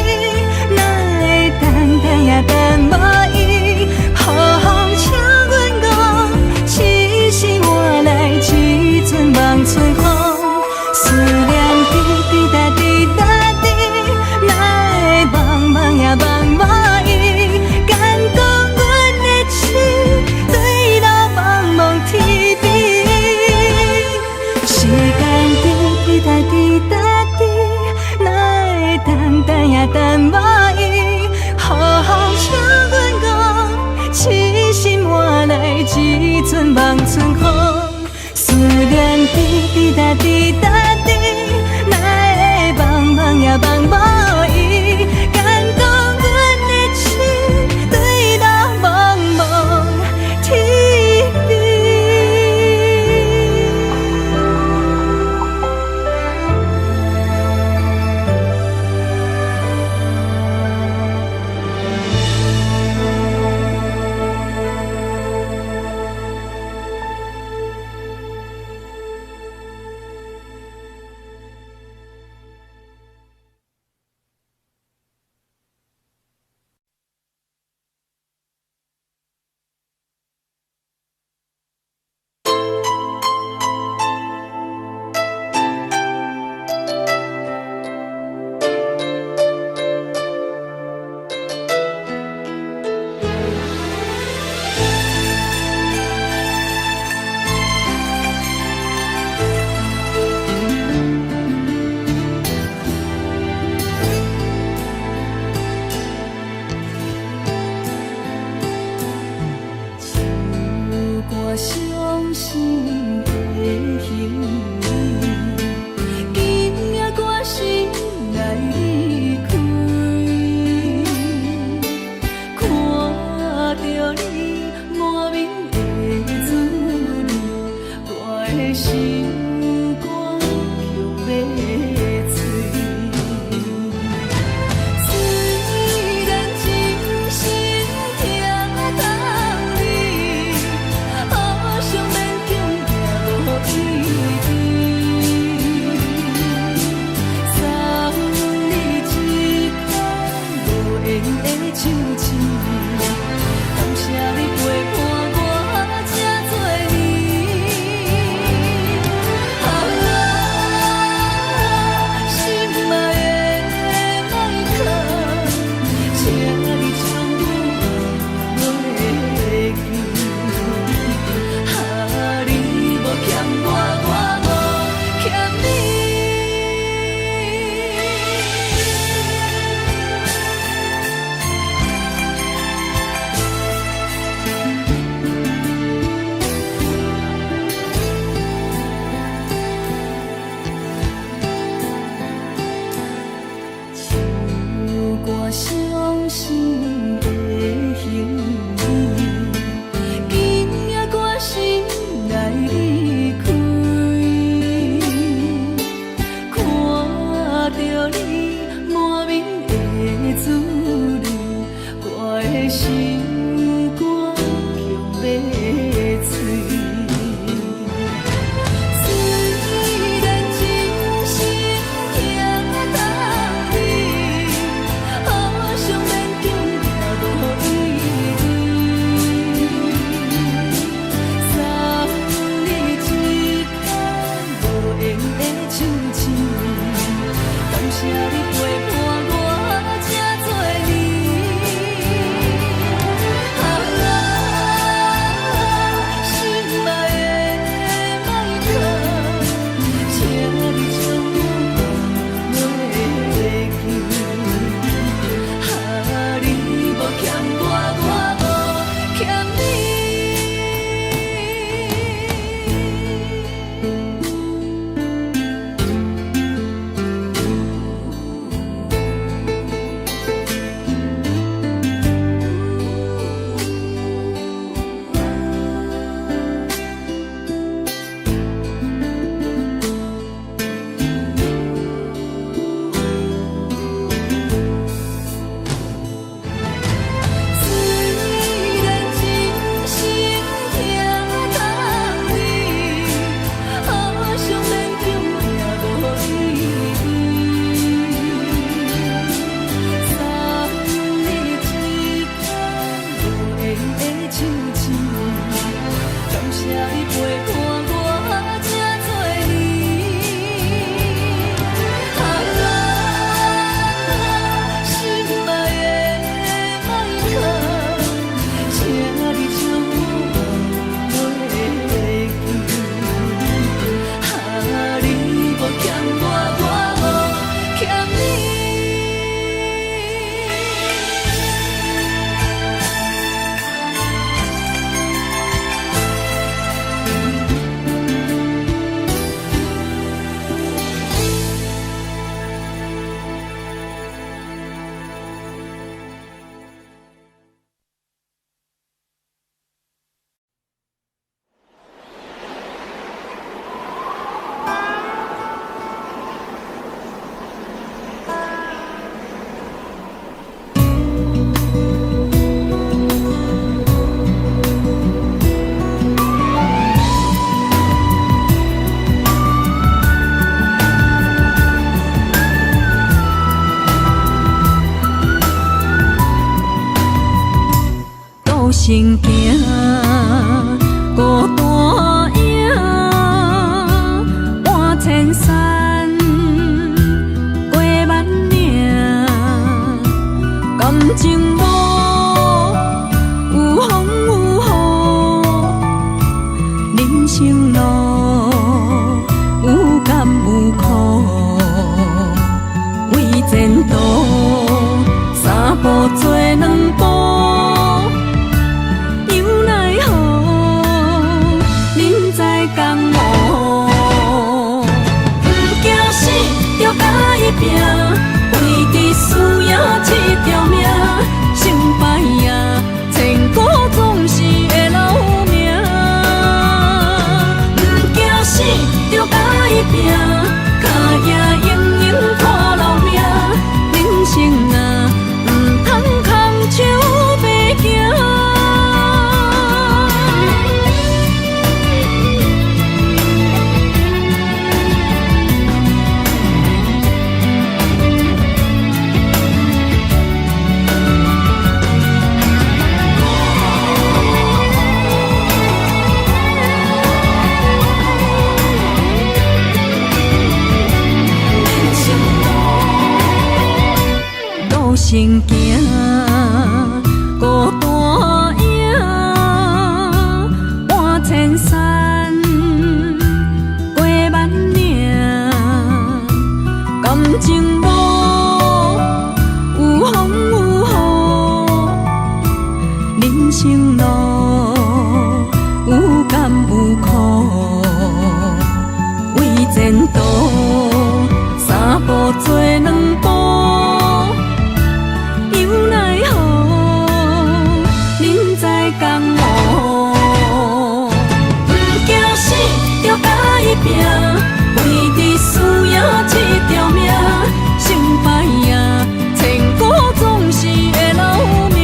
哪會等等也等無伊？予風請阮講，痴心換來一陣望春風。思念滴滴答滴答滴，哪會茫茫也茫無伊？敢講阮的痴對老茫茫天邊。時間滴滴答滴答滴，哪會等等也等無伊？予風請阮講，痴心換來一陣望春風。思念滴滴答滴答滴，哪會茫茫也茫無伊？敢講阮的痴對老茫茫天邊。手肝傷心的行李，今夜決心來離開。看著你滿面的滋味，我的心肝強欲碎。雖然真心疼痛你，好想勉強也無意義。送你一款無緣的手雋，感謝你陪伴我這多年。心肝强欲碎。虽然真心疼痛你，好想勉强也无意义。送你一支无缘的手指，感谢你陪伴我这多年。啊，心爱的迈克，请你将我袂记。啊，你无欠我，我无欠你。虽然真心疼痛你，好想勉强也无意义。送你一支无缘的手指，感谢你陪伴我这多年。啊，心爱的迈克，请你将我袂记。啊，你无欠我，我无欠你。孤身行，孤单影，换千山，过万岭，感情无有风有雨，人生路有甘有苦，为前途三步做两步。又奈何，人在江湖，不惊死，就共伊拼，为着输赢这条命，成败啊，千古总是会留名。不惊死，就共伊拼，脚驿永永看老命，人生啊，毋通空手白行。孤身行，孤单影，换千山，过万岭，感情无有风有雨，人生路有甘有苦，为前途三步做两步。又奈何，人在江湖，不惊死，就共伊拼，为着输赢这条命，成败啊，千古总是会留名。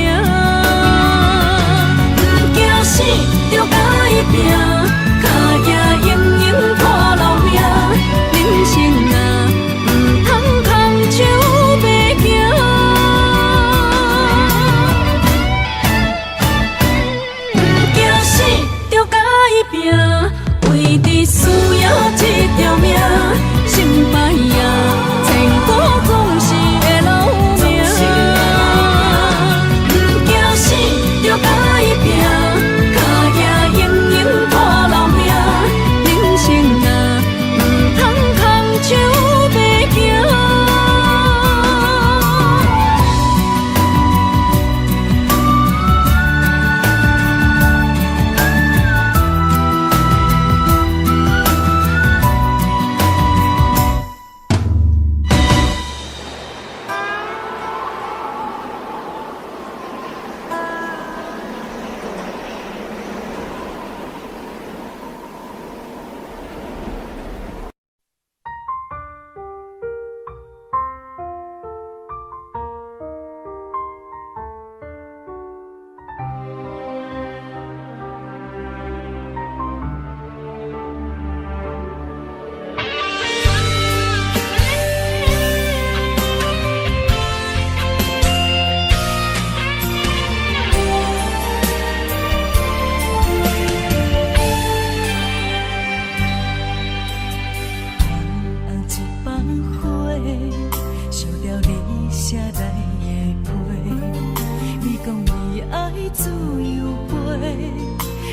伊愛自由飛，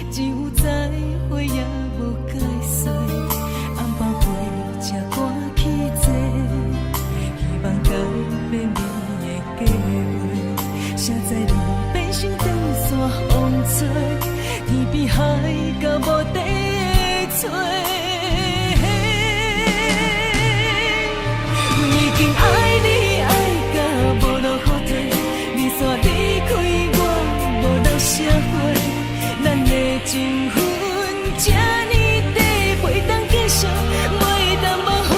只有再會也無解釋。红包飛車趕去坐，希望改變你的計劃。誰知你變成長線風吹，天邊海角無地找。阮已經愛你愛甲無路予退，你煞離開我無留啥話，咱的情分這呢短，袂當繼續，袂當挽回。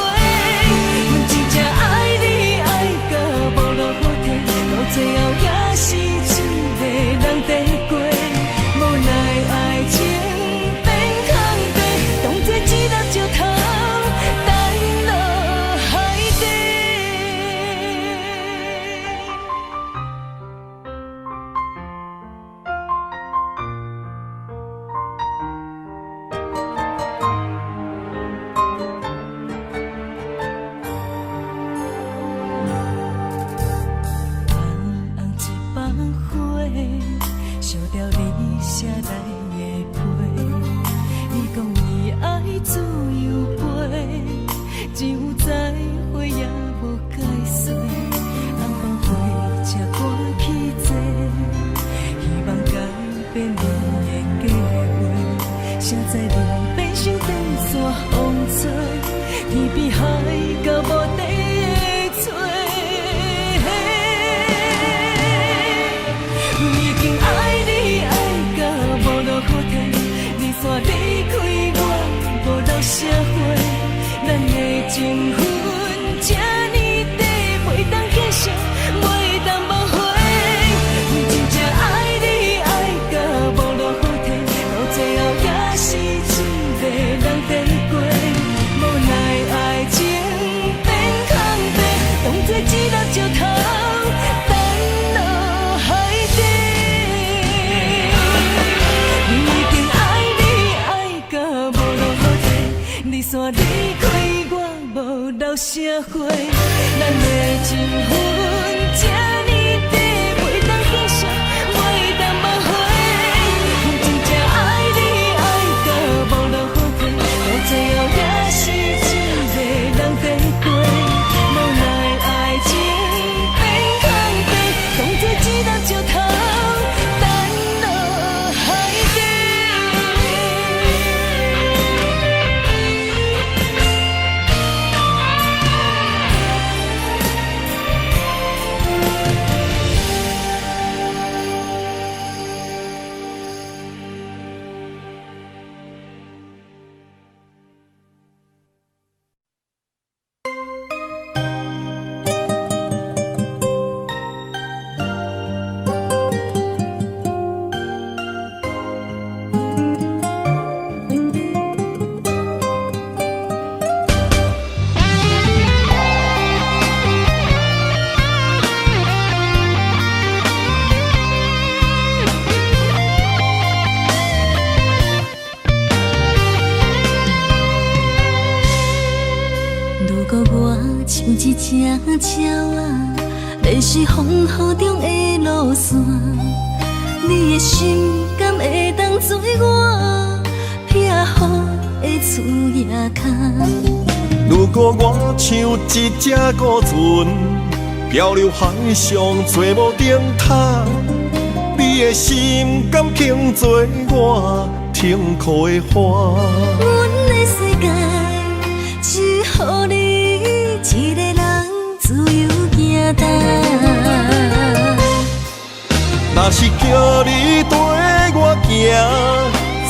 阮真正愛你愛甲無路予退，到最後也是一個人在過，無奈愛情變空白，當作一粒石頭掷落海底。红红一放花，烧掉你写来的批。你講你愛自由飛，只有再會也無解釋。紅包飛車趕去坐，希望改變你的計劃。誰知你變成長線風吹，天邊海角無地找。阮已經愛你愛甲無路予退，你煞離開我無留啥話，咱的情分這呢短，袂當繼續，袂當挽回。阮真正愛你愛甲無路予退，到最後也是一個人在過，無奈愛情變空白，當作一粒石頭擲落海底。阮已經愛你愛甲無路予退，你煞離開我無留啥話，咱的情分這呢短，袂當繼續，袂當挽回。阮真正愛你愛甲無路予退，到最後也是一個人在過，無奈愛情變空白，當作一粒石頭擲落海底。如果我像一隻鳥仔，迷失風雨中的路線，你的心敢會當做我避雨的厝仔跤？如果我像一隻孤船，漂流海上找無燈塔，你的心敢肯做我停靠的岸？阮的世界只予你一個人自由行動。若是叫你綴我行，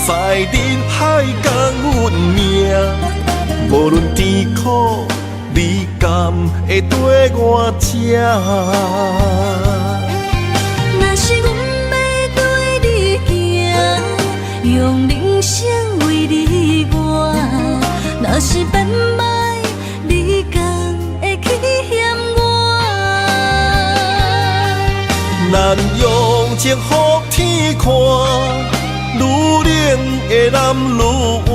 在人海講阮名，無論甜苦，你敢會綴我吃？若是阮欲綴你行，用人生為你活；若是變歹，你敢會去嫌我？咱用情予天看，愈冷的男愈活。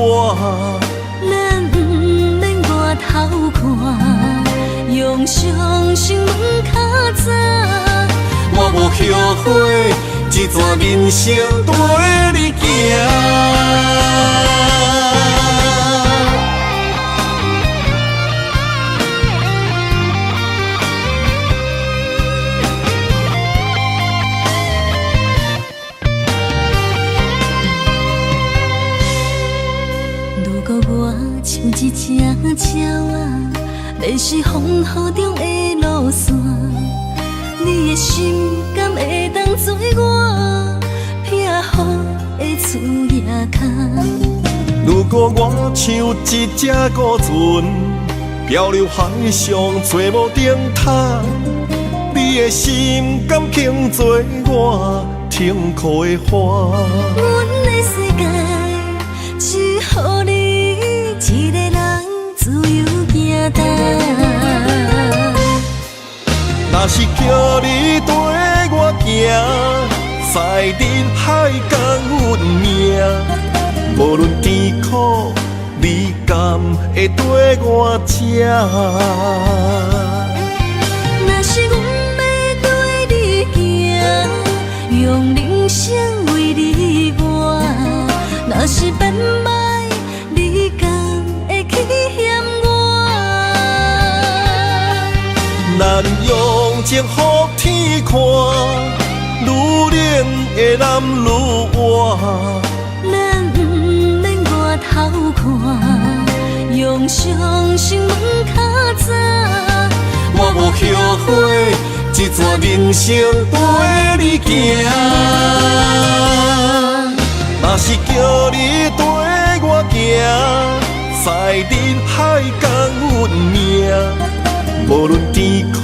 咱毋免外頭看，用相信問較早。我無後悔，一這逝人生綴你行。如果我像一隻鳥仔，迷失風雨中的路線，你的心敢會當做我避雨的厝仔跤？如果我像一隻孤船，漂流海上找無燈塔，你的心敢肯做我停靠的岸？阮的世界只予你一个人自由行動。若是叫你綴我行，在人海共阮命，無論甜苦，你敢會綴我這？若是阮欲綴你行，用人生為你活；若是變歹，你敢會去嫌我？咱用情予天看，愈冷的男愈活。咱毋免外頭看，用相信問較早。我無後悔，這逝人生綴你行。若是叫你綴我行，在人海共阮命，無論甜苦，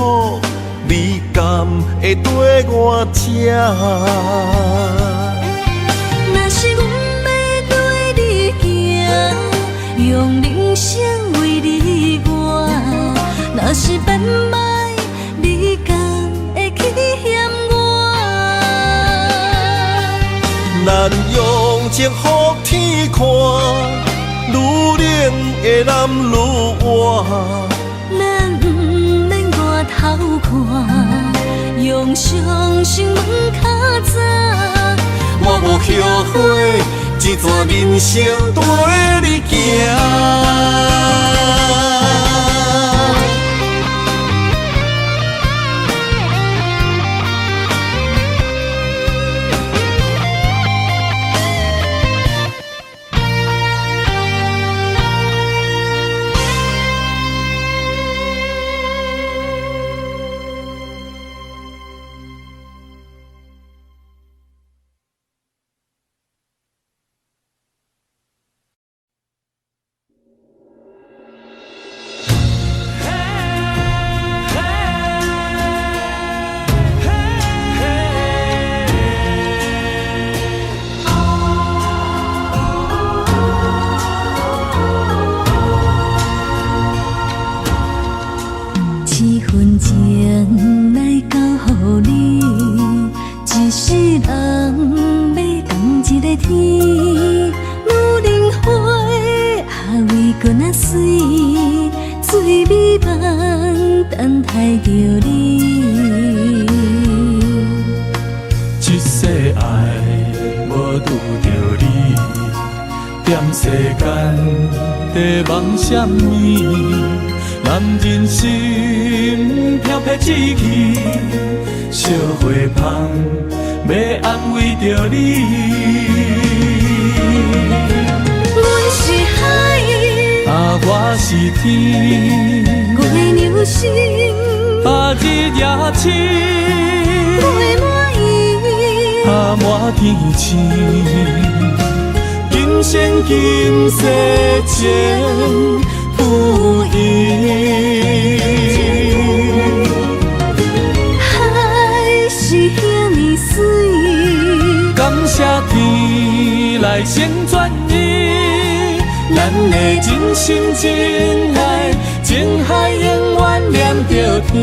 你敢會綴我這？若是阮欲綴你行，用人生為你活；若是變歹，你敢會去嫌我？咱用情予天看，愈冷的男愈活。咱毋免外頭看，用相信問較早。我無後悔，這逝人生綴你行。七分情來交予你，一世人欲仝一個天。女人花也為閣若媠，最美夢等待著你。這世愛無拄著你，踮世間在望啥物？男人心飘飘志气，惜花芳欲安慰著你。阮是海，啊，我是天，月娘心，啊，日夜星，月满圆，啊，满天星，今生今世情不移。海是遐呢媠，感謝天來成全伊，咱的真心真愛，情海永遠連著天。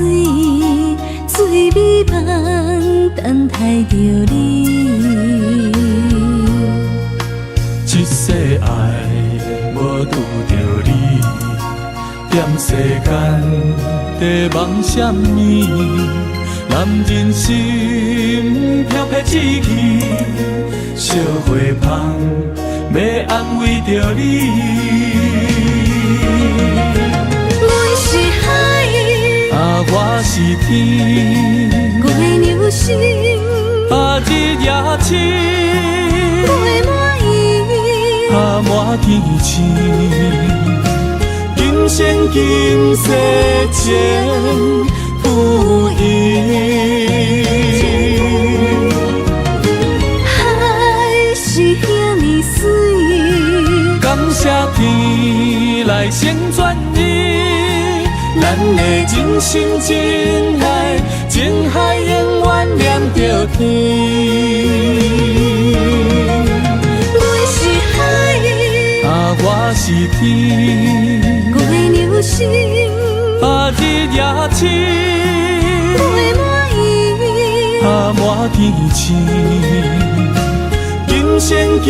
水，最美夢等待著你。這世愛無拄著你，踮世間在夢啥物？男人心飄飄志氣，惜花芳欲安慰著你。阮是海，啊，我是天，月娘心，啊，日夜星，月满意，啊，满天星，今生今世情不移。海是遐呢媠，感謝天來成全你，咱的真心真愛，情海永遠連著天。阮是海，啊，我是天，月娘心，啊，日夜星，月满意，啊，滿天星，今生今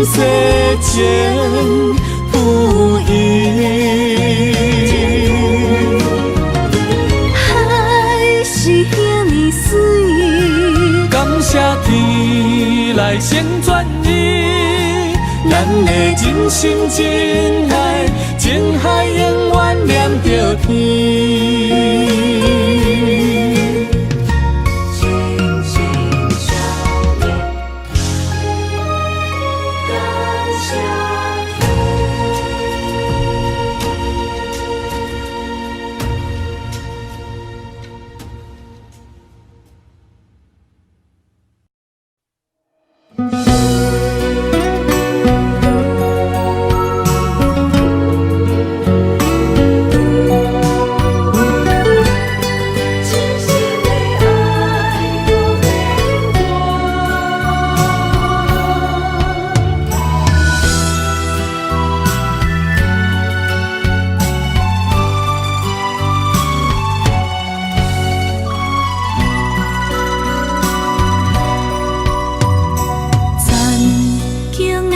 世情不移。海是遐呢媠，感謝天來成全你，咱的真心真愛，情海永遠連著天。心心相印，感謝天。真心的愛不變卦。曾經的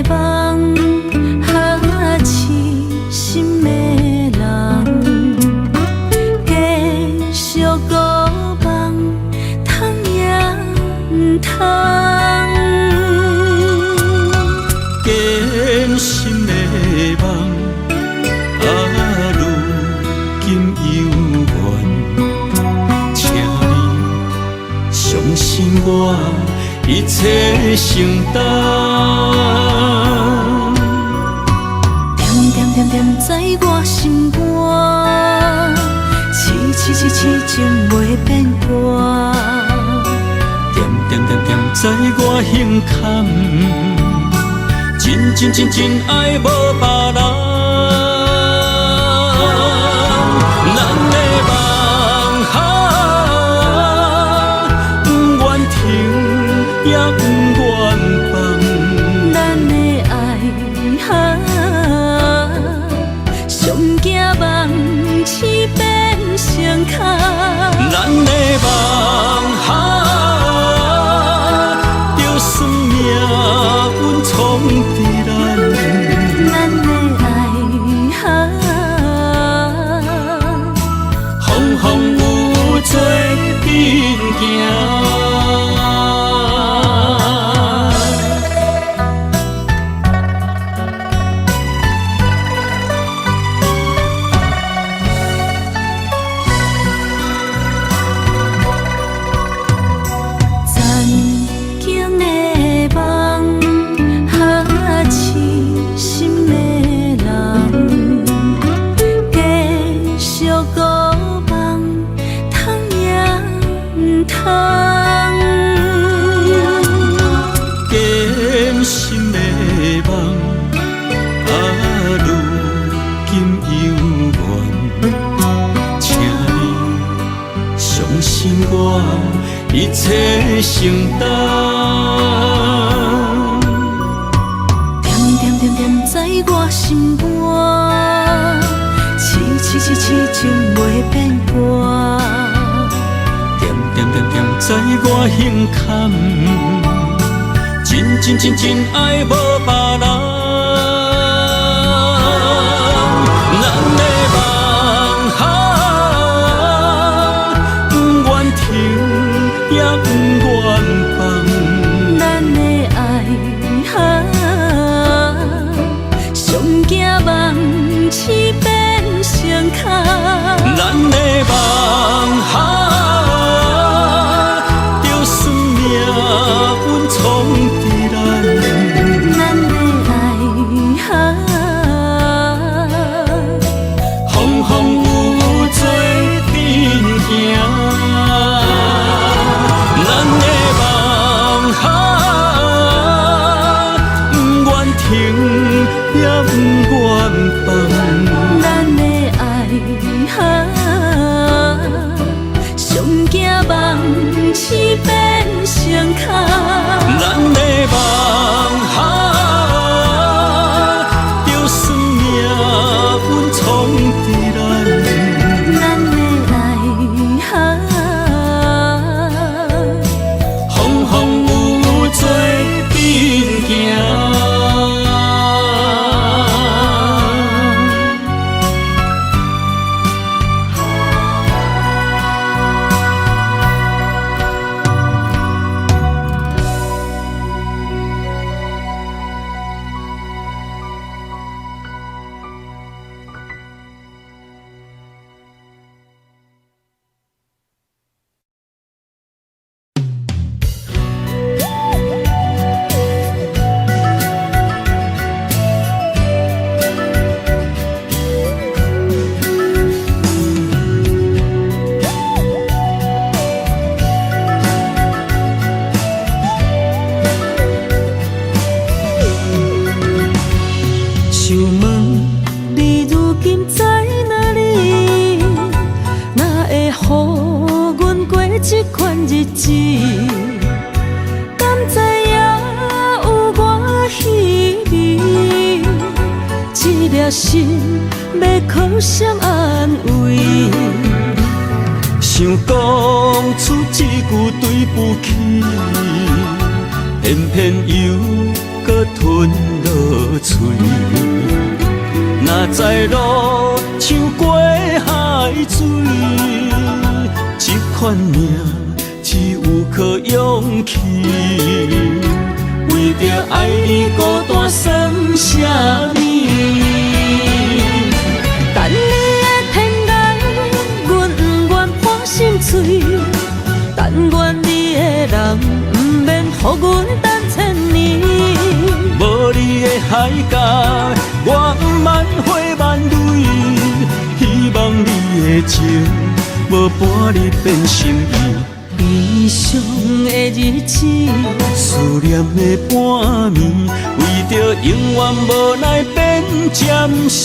夢，哈痴心的人，繼續孤夢，通也毋通。堅心的夢，啊，如今猶原，請你相信我，一切承擔。惦惦惦惦在我心肝，痴痴痴痴情袂變卦。惦惦惦惦在我胸坎，真真真真愛無別人。咱的夢啊，不願停也不願放。咱的愛啊，上驚夢醒變成空。咱的夢啊，就算命運創佇咱。咱的愛啊，風風雨雨做陣行。曾經的夢，哈痴心的人，繼續孤夢，通也毋通。堅心的夢，啊，如今猶原，請你相信我，一切承擔。惦惦惦惦在我心肝，痴痴痴痴痴情袂变卦。点点点点在我胸坎，真真真真爱无别人。咱的梦啊，不愿停也不愿放。咱的爱啊，上惊梦痴变成空。咱的梦啊，就算命运创治咱。咱的爱啊，风风雨雨做阵行。咱的梦啊，不愿停也不愿放。咱的爱啊，上惊梦痴变成空。咱的梦啊，就算命运创治咱。咱的爱啊，风风雨雨做阵行。想问你如今在哪里？哪会予阮过这款日子？敢知影有偌稀微？这粒心欲靠谁安慰？想讲出这句对不起，偏偏又阁吞落喙。哪知路像过海水，这款命只有靠勇气。为著爱你孤单算啥物？等你的天涯，阮不愿破心碎。但愿你的人毋免予阮等千年。无你的海角，我毋茫花万蕊。希望你的情无半日变心意。悲伤的日子，思念的半暝，为著永远无奈变暂时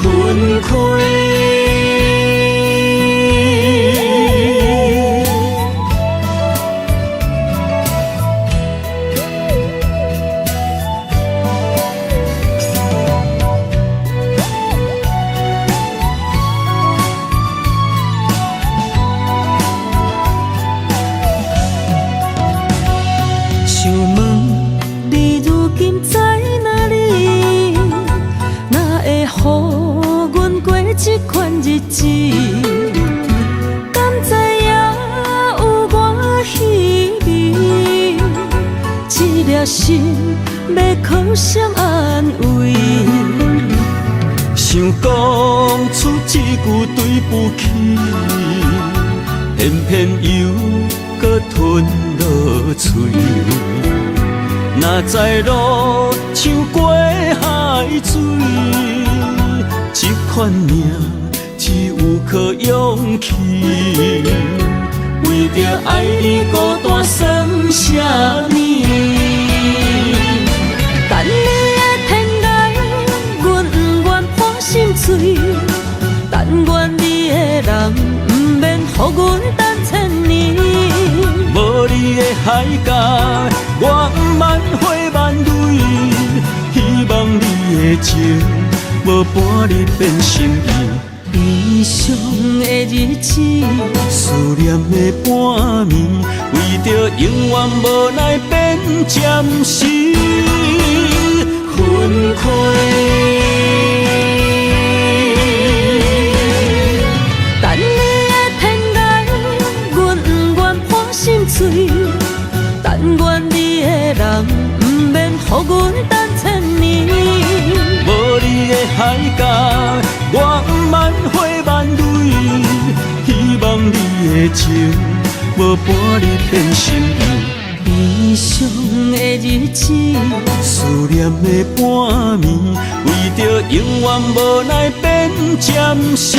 分开。想问你如今在哪里？哪会予阮过这款日子？敢知影有偌稀微？这粒心欲靠谁安慰？想讲出这句对不起，偏偏又阁吞落喙。哪知路像过海水，这款命只有靠勇气。为著爱你孤单算啥物？等你的天涯，阮不愿破心碎。但愿你的人毋免予阮等千年。无你的海角，我毋茫花万蕊。希望你的情无無半日變心意。悲傷的日子，思念的半暝，為著永遠無奈變暫時分開。等你的天涯，阮毋願破心碎。但願你的人，毋免予阮等千年。無你的海角，我毋茫花萬蕊。希望你的情，無半日變心意。悲傷的日子，思念的半暝，為著永遠無奈變暫時。